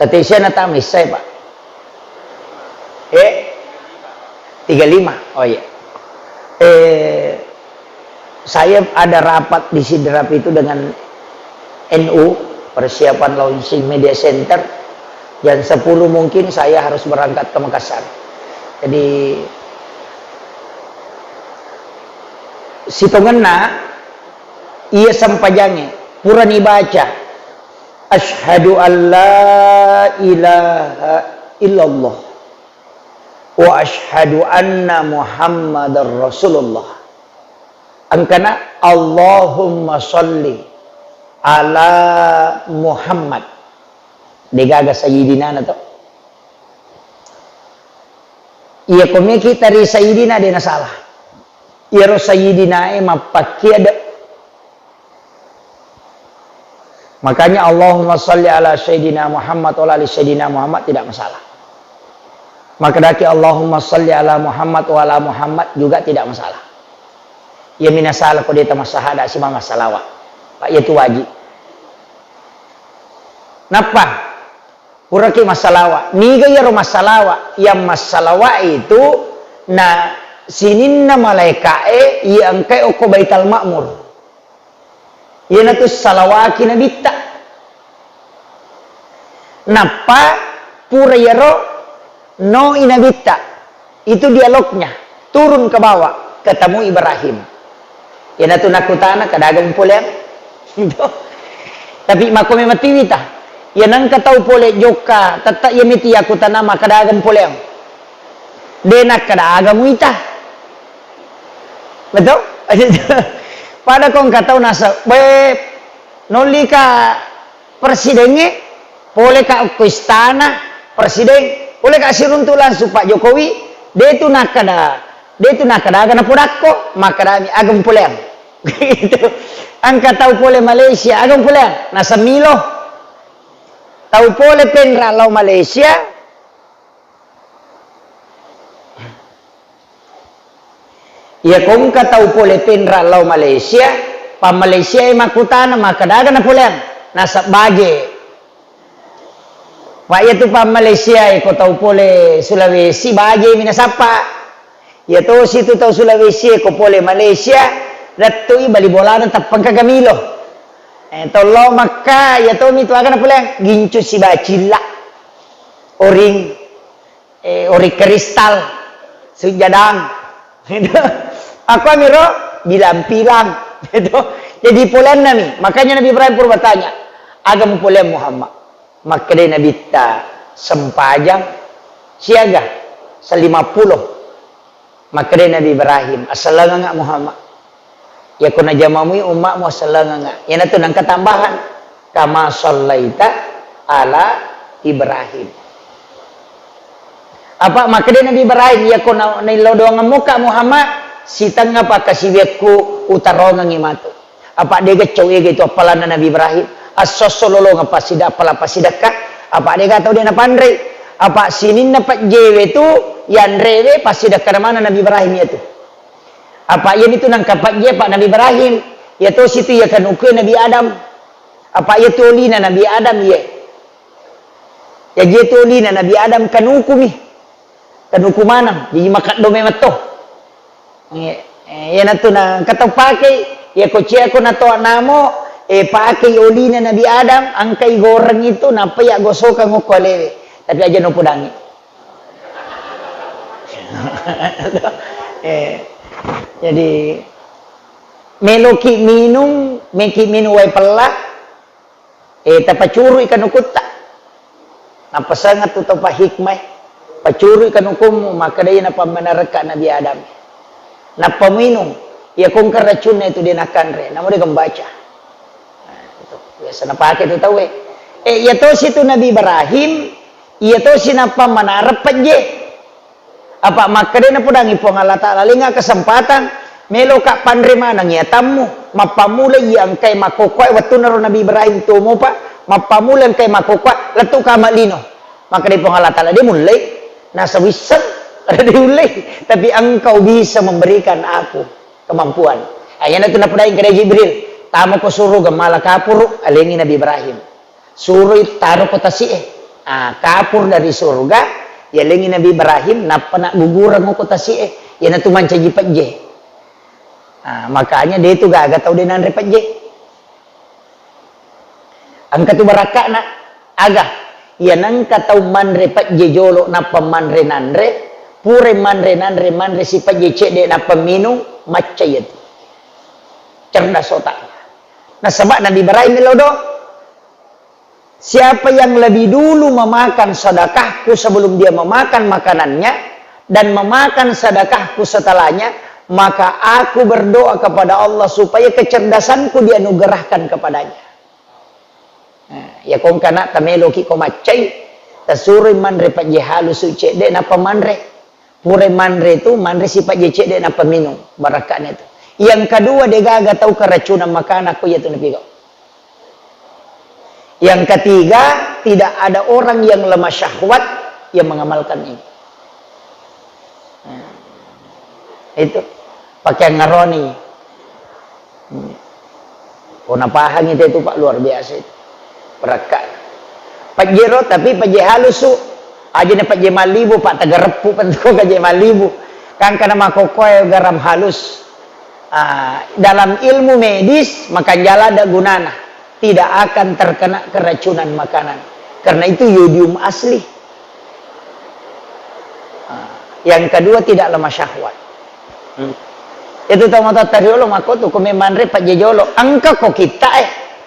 Tette siana tama issai, Pak? Eh? Tiga lima. Oh iya. Eh, saya ada rapat di Sidrap itu dengan N U, persiapan launching media center. Jam sepuluh mungkin saya harus berangkat ke Makassar. Jadi, sitongenna Iya sempajangnge purani baca, "Asyhadu an la ilaha illallah wa asyhadu anna Muhammadar Rasulullah." Engkana, "Allahumma sholli ala Muhammad." Degaga sayyidinana to. Iya ko meki tari sayyidina de nasalah. Iyaro sayyidinae mappakkiade. Makanya Allahumma sholli ala sayyidina Muhammad wa ala ali sayyidina Muhammad tidak masalah. Makkedaki Allahumma sholli ala Muhammad wa ala Muhammad juga tidak masalah. Iya minasalah ko deta massahada sima massalawa. Pak, iya tu wajib. Nappa puraki massalawa. Niga iyaro massalawa? Yang massalawa itu na sininna malaika'e iya engkai okko Baitul Ma'mur. Iyanatu salawaki nabitta. Nappa pura iyaro noi nabitta. Itu dialognya. Turun ke bawah, ketemu Ibrahim. Iyanatu nakutana, "Kadaga mupoleang?" Tapi makko mematiwi ta. Iya nengka tau pole jokka, tette iya miti yakutana, "Makkadaga mupoleang?" De nakkadaga muita. Betul? Pada ko engka tau nasa, "Be, nollika presidengnge, poleka okko istana presiden, poleka siruntu langsung Pak Jokowi." De tu nakkada, de tu nakkadaga napodakko, makkadami, "Aga mupoleang?" Gitu. Engka tau pole Malaysia, "Aga mupoleang?" Nasa milo. Tau pole penra lao Malaysia, Iya ko engka tau pole penra lao Malaysia, pa Malaysia e makkutana, "Makkadaga napoleang?" Nasab baje. Pa iya tu pa Malaysia e ko tau pole Sulawesi, baje mi nasappa. Iya tosi tu tau Sulawesi e ko pole Malaysia, lettu i bali bolana teppengka gamilo. Eh, tollo Makka, iya tomi tu aga napoleang, gincu sibacilla. Oring. Eh, ori kristal, sujadang. Gitu. Aku amiro bilang-bilang. Gitu. Jadi poleanna mi. Makanya Nabi Ibrahim pura bertanya, "Aga mupoleang Muhammad?" Makkedai Nabitta, "Sempajang siaga, selima puluh." Makkedai Nabi Ibrahim, "Asellengengnga Muhammad. Iya ko najamamui ummakmu, asellengengnga." Iyanatu nengka tambahan, "Kama sallaita ala Ibrahim." Apa makkedai Nabi Ibrahim, "Iya ko na-, naillau doangemmuka Muhammad, sitengnga pakkasiwiakku utarongengngi matu." Apa dega cau ega itu appalanna Nabi Ibrahim. Esso-esso lolongeng passida-, appala passidekka. Apa dega tau de napanrei. Apa sininna pejjewe tu yanrewe passidekka maneng Nabi Ibrahim iyatu. Apa iyami tu nangka pejje apa Nabi Ibrahim. Iya tosi tu iya kanukue Nabi Adam. Apa iya tu olina Nabi Adam iye. Jaji iya tu olina Nabi Adam kanukumi. Kanuku maneng, jaji makeddo memetto. Eh, eh, iyanatu na engka tau pakei, iya ko cia ko natoa namo, eh, pakei olina Nabi Adam, engkai goreng itu, nappa iya gosokang okko alewe. Tapi aja no podangi. Eh, jadi meloki minung, meki minung wae pella, Eh, tapacurui kanukutta. Napasengeng tu tau pahikmai. Pacurui kanukummu, makkeda iya napammenarekka Nabi Adam. Nappa muinung, iya kongka racunna itu de nakanre, namo de gembaca. Nah, itu biasa napake tu tauwe. Eh, iya tosi tu Nabi Ibrahim, iya tosi napammenareng pejje. Apa makkeda napodangi Puang Allah Ta'ala, lenga kesempatan, meloka panre maneng iya tammu, mappammula iya engkae makkokkoe wettunna ro Nabi Ibrahim to mopa, mappammula engkae makkokkoe, lettuka mallino. Makkeda Puang Allah Ta'ala, de mullei, nasa wisseng, de ullei, tapi engkau bisa memberikan aku kemampuan. Ah, iyanatu napodangi keda Jibril, tamako suruga mala kapuru, alengi Nabi Ibrahim. Suroi taro ko tasi'e. Ah, kapur dari surga, yalengi Nabi Ibrahim, nappa naggugureng ko tasi'e. Iyanatu mancaji pejje. Ah, makanya de tu gaga tau de nanre pejje. Engka tu barakka'na, aga? Iya nengka tau manre pejje jolo nappa manre nanre, pura manre nanre, manre si pejje cedde nappa minung, macca iyatu. Cerdas otaknya. Nasaba Nabi Ibrahim melo do. Siapa yang lebih dulu memakan sedekahku sebelum dia memakan makanannya, dan memakan sedekahku setelahnya, maka aku berdoa kepada Allah supaya kecerdasanku dianugerahkan kepadanya. Nah, iya ko engka na tameloki ko maccai, tasuroi manre pajje halusu cedde nappa manre. Pura manre tu, manre sipajje cedde nappa minung, barakka'na tu. Yang kedua, degaga tau keracunan makanan ko iya tu napigau. Yang ketiga, tidak ada orang yang lemah syahwat yang mengamalkan ini. Nah, itu. Pakai ngaroni. Hmm. Ko napahangi te tu, Pak, luar biasa itu. Perakka. Pajjero, tapi pajje halusu. Aja na pajje malibu, Pak, tagareppu pentu pajje malibu. Kan kana makokoe garam halus. Ah, dalam ilmu medis, makanjala ada gunana. Tidak akan terkena keracunan makanan. Karena itu yodium asli. Ah, yang kedua, tidak lemah syahwat. Hmm. Itu tau matoa tariolo makko tu, ko memanre pajje jolo. Engka ko kitta e,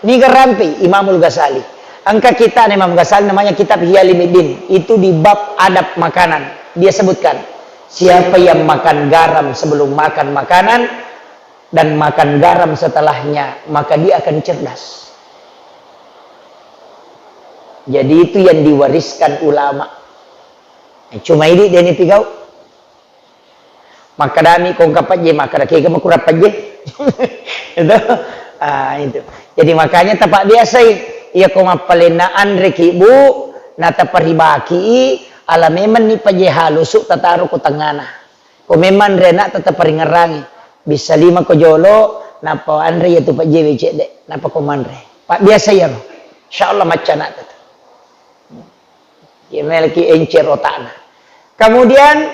niga rampe Imamul Ghazali. Engka kitta Imam Ghazali namanya kitab Ihya Ulumuddin. Itu di bab adab makanan. Dia sebutkan, siapa yang makan garam sebelum makan makanan dan makan garam setelahnya, maka dia akan cerdas. Jadi itu yang diwariskan ulama. Cuma ini dia ni pigau. Makkadami ko engka pajje, makkada kega makurang pajje. Itu. Ah, itu. Jadi makanya tapak biasai, iya ko mappalenna anre ki, Bu, na taparibaki, ala memang ni pajje halusu tataro ko tengana. Ko memang anre anak tataparingerangi. Bisa lima ko jolo, nappa anre iya tu pajje we cedde, nappa ko manre. Pak biasa iya ro. Insyaallah macca anak tata. Iya melki encer otakna. Kemudian,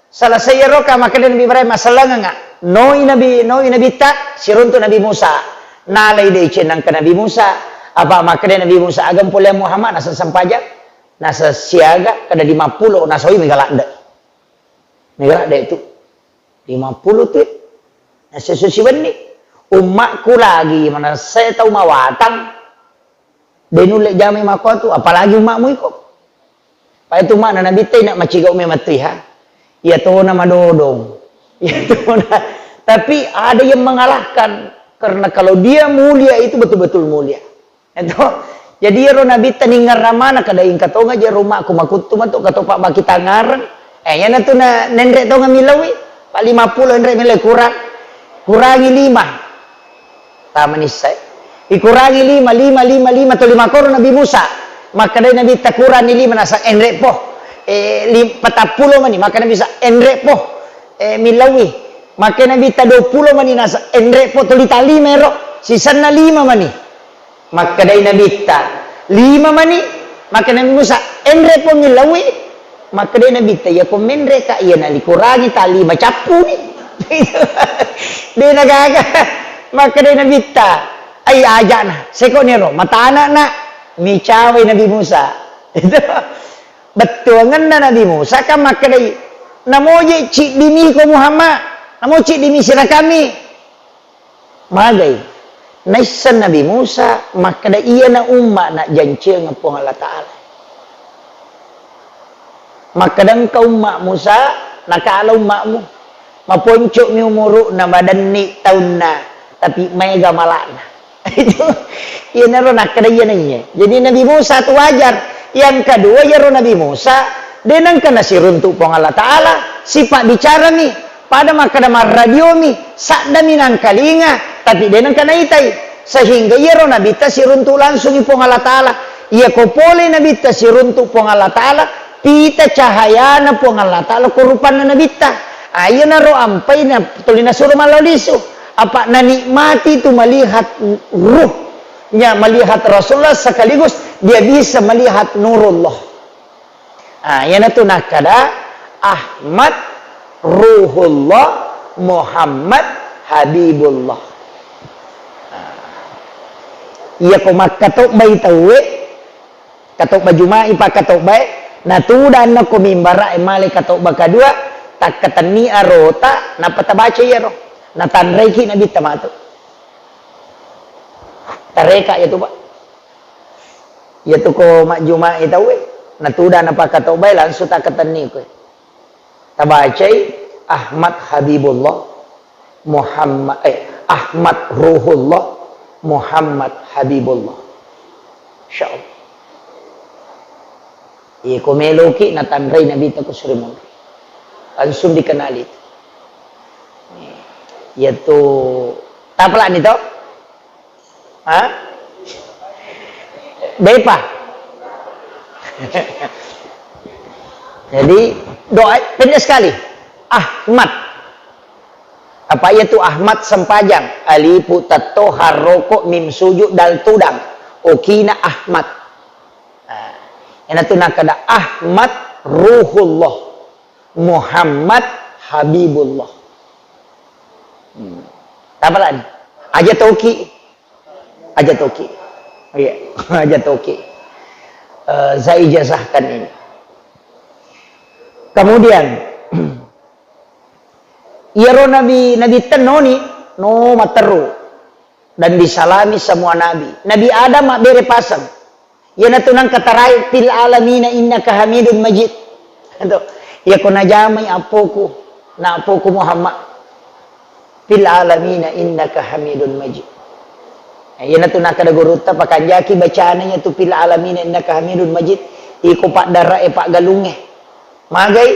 selesai iyaro, ka makkeda Nabi Ibrahim, "Masellengengnga." Noi Nabi, noi Nabitta, siruntu Nabi Musa. Nalai deceng nangka Nabi Musa. Apa makkeda Nabi Musa, "Aga pole Muhammad, nasa sempajang, nasa siaga, kada lima pulo, nasa oi mega ladde." Mega ladde tu. Lima pulo tu. Nasa susi wenni. Ummakku lagi, mana saya tau mawatang. De nulle jamai makkuatu, apalagi ummakmu iko. Pai tu makna Nabitta, ina macigau memang tu iha. Iya tona madodong. Iya tona. Tapi ada yang mengalahkan. Karena kalau dia mulia itu betul-betul mulia. Itu. Jadi iyaro Nabitta ningerramana kada ingka tonga je rumahku makuttu matu katopa baki tangareng. Eh, iyana tu na nenre tonga milawi. Pa lima pulo enre milawi kurang. Kurangi lima. Tama nissai. Ikurangi lima, lima, lima, lima, to lima koro Nabi Musa. Makkedai Nabitta, "Kuranni lima," nasa enre po. Eh, lim-, patappulo mani, makkeda Nabi Musa, "Enre po." Eh, millaui. Makkeda Nabitta, "Duappulo mani," nasa enre po, tuli talima ero. Sisenna lima mani. Makkedai Nabitta, "Lima mani." Makkeda Nabi Musa, "Enre po millaui." Makkedai Nabitta, "Iya ko menre ka, iya nalikurangi tali macappuni." De nagaga. Makkedai Nabitta, "Ai ajana, seko niro, matana na." Micawai Nabi Musa. Itu bettuangenna Nabi Musa kan makkedai, "Namoje ciddi miko Muhammad, namo ciddi mi sirakami." Magai. Naisseng Nabi Musa makkeda, "Iyana umma najjancingeng Puang Allah Ta'ala." Makkeda, "Engka umma Musa, nakala ummamu. Maponco'mi umuru'na, madenni taunna, tapi maega mala'na." Itu, iyanaro nakkeda iyana iye. Jadi Nabi Musa tu wajar. Yang kedua, iyaro Nabi Musa, de nengka nasiruntu Puang Allah Ta'ala, sipabbicarami. Pada makkeda marradiomi, saddami nangkalinga, tapi de nengka naitai. Sehingga iyaro Nabitta siruntu langsungi Puang Allah Ta'ala. Iyako pole Nabitta siruntu Puang Allah Ta'ala, pita cahayana Puang Allah Ta'ala ko rupanna Nabitta. Ah, iyanaro ampai na tuli nasuro mallau lisu. Apa nanikmati tu melihat ruhnya, melihat Rasulullah sekaligus dia bisa melihat nurullah. Ah, iyanatu nakkeda Ahmad Ruhullah, Muhammad Habibullah. Ah. Iyako makkatobbai tauwe, katobba Juma'i pakkatobbae, natudanna ko mimbara e male katobba kadua, takkatenni arota, nappa tabaca iyaro. Natanraiki Nabitta matu. Tareka iyatu, Pak. Iyatu ko majjumai tauwe, natudang napakatobbai, langsung takatenni koe. Tabacai Ahmad Habibullah, Muhammad, eh, Ahmad Ruhullah, Muhammad Habibullah. Insyaallah. Iya, ko meloki natanrai Nabitta ko suri monri. Langsung dikenali. Iyatu, tapalani to? Ha? Bepa. Jadi, doa pendek sekali. Ahmad. Apa iyatu Ahmad sempajang? Alifu tetto, ha roko, mim sujud, dal tudang. Okina Ahmad. Nah, iyanatu nakkeda Ahmad Ruhullah. Muhammad Habibullah. Hmm. Tapalani? Aja toki. Aja toki. Iya, aja toki. Eh, saya ijazahkan ini. Kemudian, iyaro nabi, nabi tennoni, no matteru. Dan disalami semua nabi. Nabi Adam mabbere paseng. Iyanatu nangka tarai, "Fil alamina innaka hamidun majid." Itu. Iya ko najamai appoku, na appoku Muhammad. "Fil alamina innaka hamidun majid." Iyanatu nakkeda gurutta, pakanjaki bacana iyatu "Fil alamina innaka hamidun majid." Iko paddara'e, paggalungnge. Magai,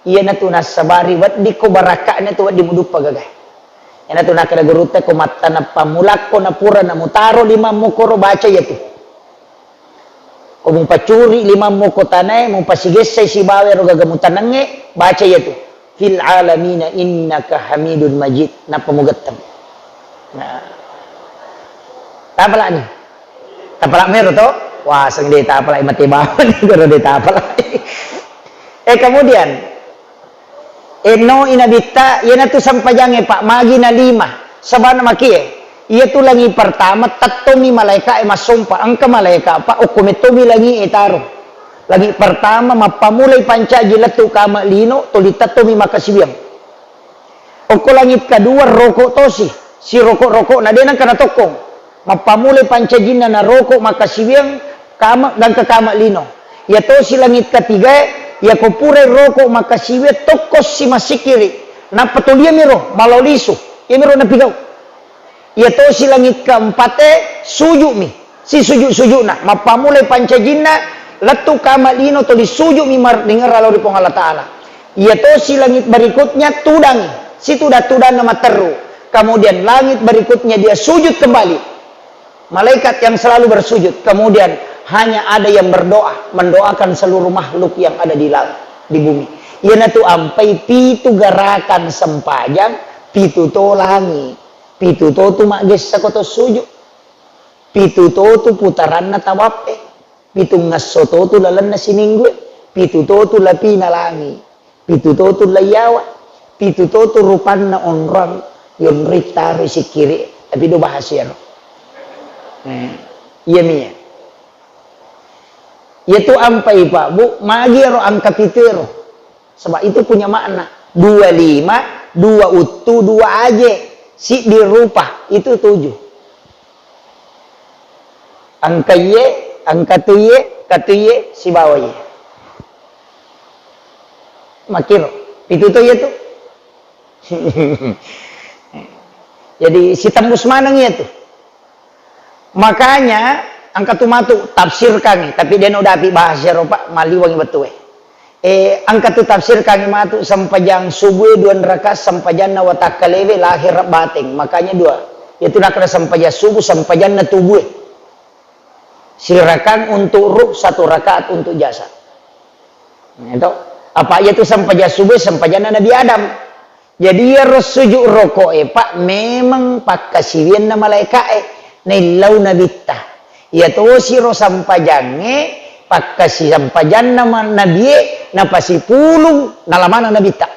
iyanatu nassabari weddikko barakka'na tu wedding muduppa gagae. Iyanatu nakkeda gurutta, ko mattaneng pammulakko napura namutaro limammu koro, baca iyatu. Ko mupacuri limammu ko tanae, mupasigessai sibawa ero gaga mutanengnge, baca iyatu. "Fil alamina innaka hamidun majid." Nappa mugetteng. Nah. Tapalani. Tapala mero to? Wah, seng de tapalai, mate bawang ni, goro de tapalai. Eh, kemudian, eh, no i Nabitta, iyanatu sempajangnge, Pak, magi na lima. Sabana makie, iyatu langi pertama, tettomi malaika e massompa. Engka malaika, Pak, okko mettomi langi e taro. Langi pertama, mappamulai pancaji lettu kama lino, tuli tettomi makkasiwiang. Okko langit kedua roko tosi, siroko-rokona de nengka natokkong. Mappamulai pancajinna naroko makkasiwiang kama, gangka kama lino. Iya tosi langit ketigae, iyako purai roko makkasiwiang tokkosi massikiri. Nappa tuli iyamiro malao lisu, iyamiro napigau. Iya tosi langit keempate, sujudmi. Sisujud-sujudna, mappamulai pancajinna, lettu kama lino tuli sujudmi mar-, ringerra lao ri Puang Allah Ta'ala. Iya tosi langit berikutnya tudangi, situda-tudanna matteru. Kemudian langit berikutnya dia sujud kembali. Malaikat yang selalu bersujud. Kemudian hanya ada yang berdoa, mendoakan seluruh makhluk yang ada di laut, di bumi. Iyanatu ampai pitu gerakan sempajang, pitu to langi, pitu to tu maggessa ko to sujud. Pitu to tu putaranna tawappe, pitungngesso to tu lalenna siminggue, pitu to tu lapina langi, pitu to tu laiyawa, pitu to tu rupanna onrong yonroi taroi sikkiri, tapi do bahasa iyaro. Eh, iyami iya. Iyatu ampai, Pak, Bu, magi ero angka pitu ero. Sebab itu punya makna. Dua lima, dua uttu, dua aje, siddi rupa, itu tujuh. Angka iye, angka tu iye, katu iye, sibawa iye. Makkiro, pitu to iyatu. Jadi, sitembus maneng iyatu. Makanya, engka tu matu tafsirkangngi, tapi de' naudapi bahasa ero, Pak, maliwengngi wettue. Eh, engka tu tafsirkangngi matu sempajang subuh dua rakaat sempajanna watakkalewe lahir bateng. Makanya dua. Yaitu nakkeda sempajang subuh, sempajanna tubue. Sirakang untuk ruh, satu rakaat untuk jasad. Nah, itu. Apa yaitu sempajang subuh, sempajanna Nabi Adam. Jadi, iyaro sujud roko'e, Pak, memang pakkasiwianna malaeka'e, naillau nabitta. Iya tosiro sampajangnge, pakkasi-, sampajanna ma-, nabie, napasipulung, nalamana nabitta.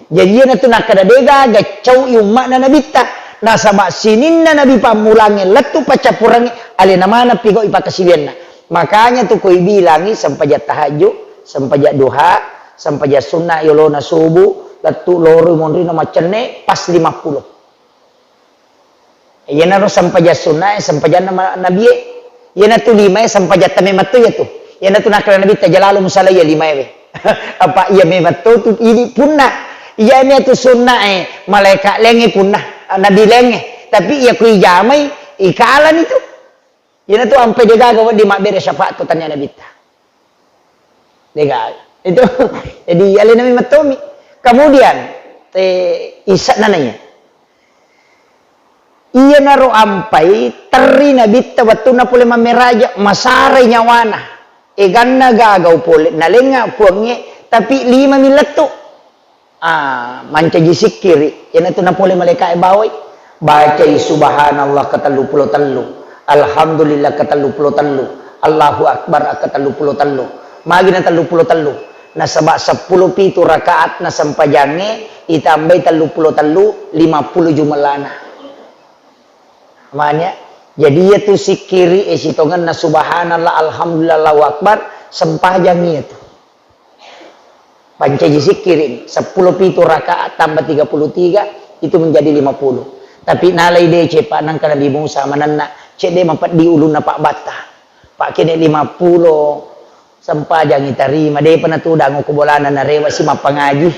Jadi, iyanatu nakkeda de' gaga cau'i umma'na nabitta, nasaba' sininna nabi pammulangnge lettu paccappurengnge, alena maneng pigau'i pakkasiwianna. Makanya tu koi bilangi sempajang tahajud, sempajang duha, sempajang sunna yolona subuh, lettu loroi monrino maccenne, pas lima puluh. Iyanaro sempajang sunnae, sempajanna ma-, nabie. Iyanatu limae sempajatta memetto iyatu. Iyanatu nakkeda Nabitta, "Jalalu musala iya limaewe." Apa iya memetto tu idi punna. Iya metu sunnae, malaeka lengnge punna, nabi lengnge. Tapi iya ku ijamai, ikalani tu. Iyanatu ampai degaga wedding mabbere syafaat to tania Nabitta. Degaga. Itu, jadi alena memettomi. Kemudian, eh, isa nananya. Iyanaro ampai terri Nabitta wettunna pole mammeraja, masarai nyawana. Eganna gagau pole, nalengnga puangnge, tapi lima mi lettu. Ah, mancaji sikkiri, iyanatu napole malaeka'e bawai. Bacai subhanallah ketellu pulo tellu, alhamdulillah ketellu pulo tellu, Allahu Akbar ketellu pulo tellu. Magi na tellu pulo tellu? Nasaba seppulo pitu rakaat na sempajangnge, itambai tellu pulo tellu, lima puluh jumellana. Manya, jadi iyatu sikkiri e sitongenna subhanallah, alhamdulillah, Allahu Akbar, sempajang iyatu. Pancaji sikkiri, seppulo pitu rakaat tambah tiga puluh tiga, itu menjadi lima puluh. Tapi nalai dece, Pak, nangka Nabi Musa manenna, cedde mapeddi ulunna Pak Batta. Pak kene lima puluh, sempajang itarima, depa natudang ko bolana narewa si mappangaji.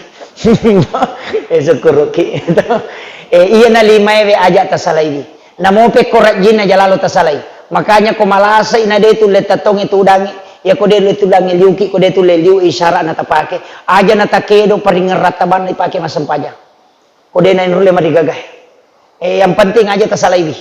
Eh, sukkuruki. Eh, iya na limaewe aja tasalaiwi. Namo pekko rajinna jalalo tasalai. Makanya ko malasai na de tulle tatonge tudangi. Ya ko de tulle tudangi liuki, ko de tulle liu isyarat na tapake. Aja na takedo paringeng rattabanna ipake massempajang. Ko de na nulle marigaga. Eh, yang penting aja tasalaiwi.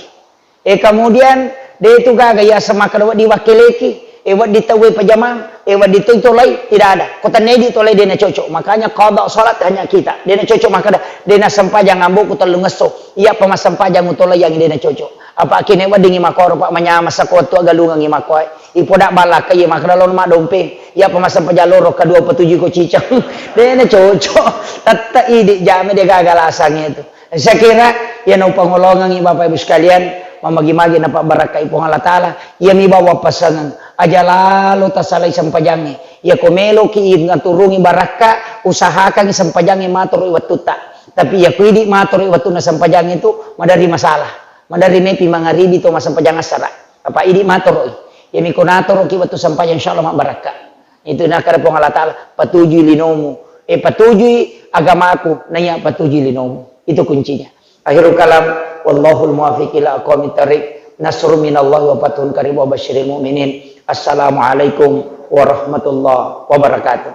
Eh, kemudian, de tu gaga yaseng makkeda wedding wakkeleki, eh, wedding tauwe pajamang, eh, wedding toi tolai, tidak ada. Ko tennedi tolai de na cocok. Makanya qada salat hanya kita. De na cocok makkeda, de na sempajang amboku tellungesso. Iya pa massempajang utolai yang de na cocok. Apa kene weddingi makoro, Pak, manyameng sako wettu agalungengi makoe. Ipoda ballakka iya makkeda lo maddompeng. Iya pa massempajang loro kedua petuju ko cicang. De na cocok. Tette idi jame de gaga lasangnge tu. Saya kira, iya naupangolongengi Bapak Ibu sekalian, mamagi-magi napabbarakkai Puang Allah Ta'ala, iya mi bawa pasangeng, aja lalo tasalai sempajangnge, iya ko meloki ngaturungi barakka, usahakangi sempajangnge matoro i wettutta. Tapi iya ko idi matoro i wettunna sempajangnge tu, madari masalah, madari mepi mangaribi to massempajang assara. Apa idi matoro i, iya mi ko natoroki wettu sempajang, insya Allah mabbarakka. Itu nakkeda Puang Allah Ta'ala, patujui linomu, eh, patujui agamaku, naiya patujui linomu. Itu kuncinya. Akhirul kalam, wallahul muwaffiq ila aqwamit thariq. Nasrun minallahi wa fathun qarib wa basyiril mu'minin. Assalamualaikum warahmatullahi wabarakatuh.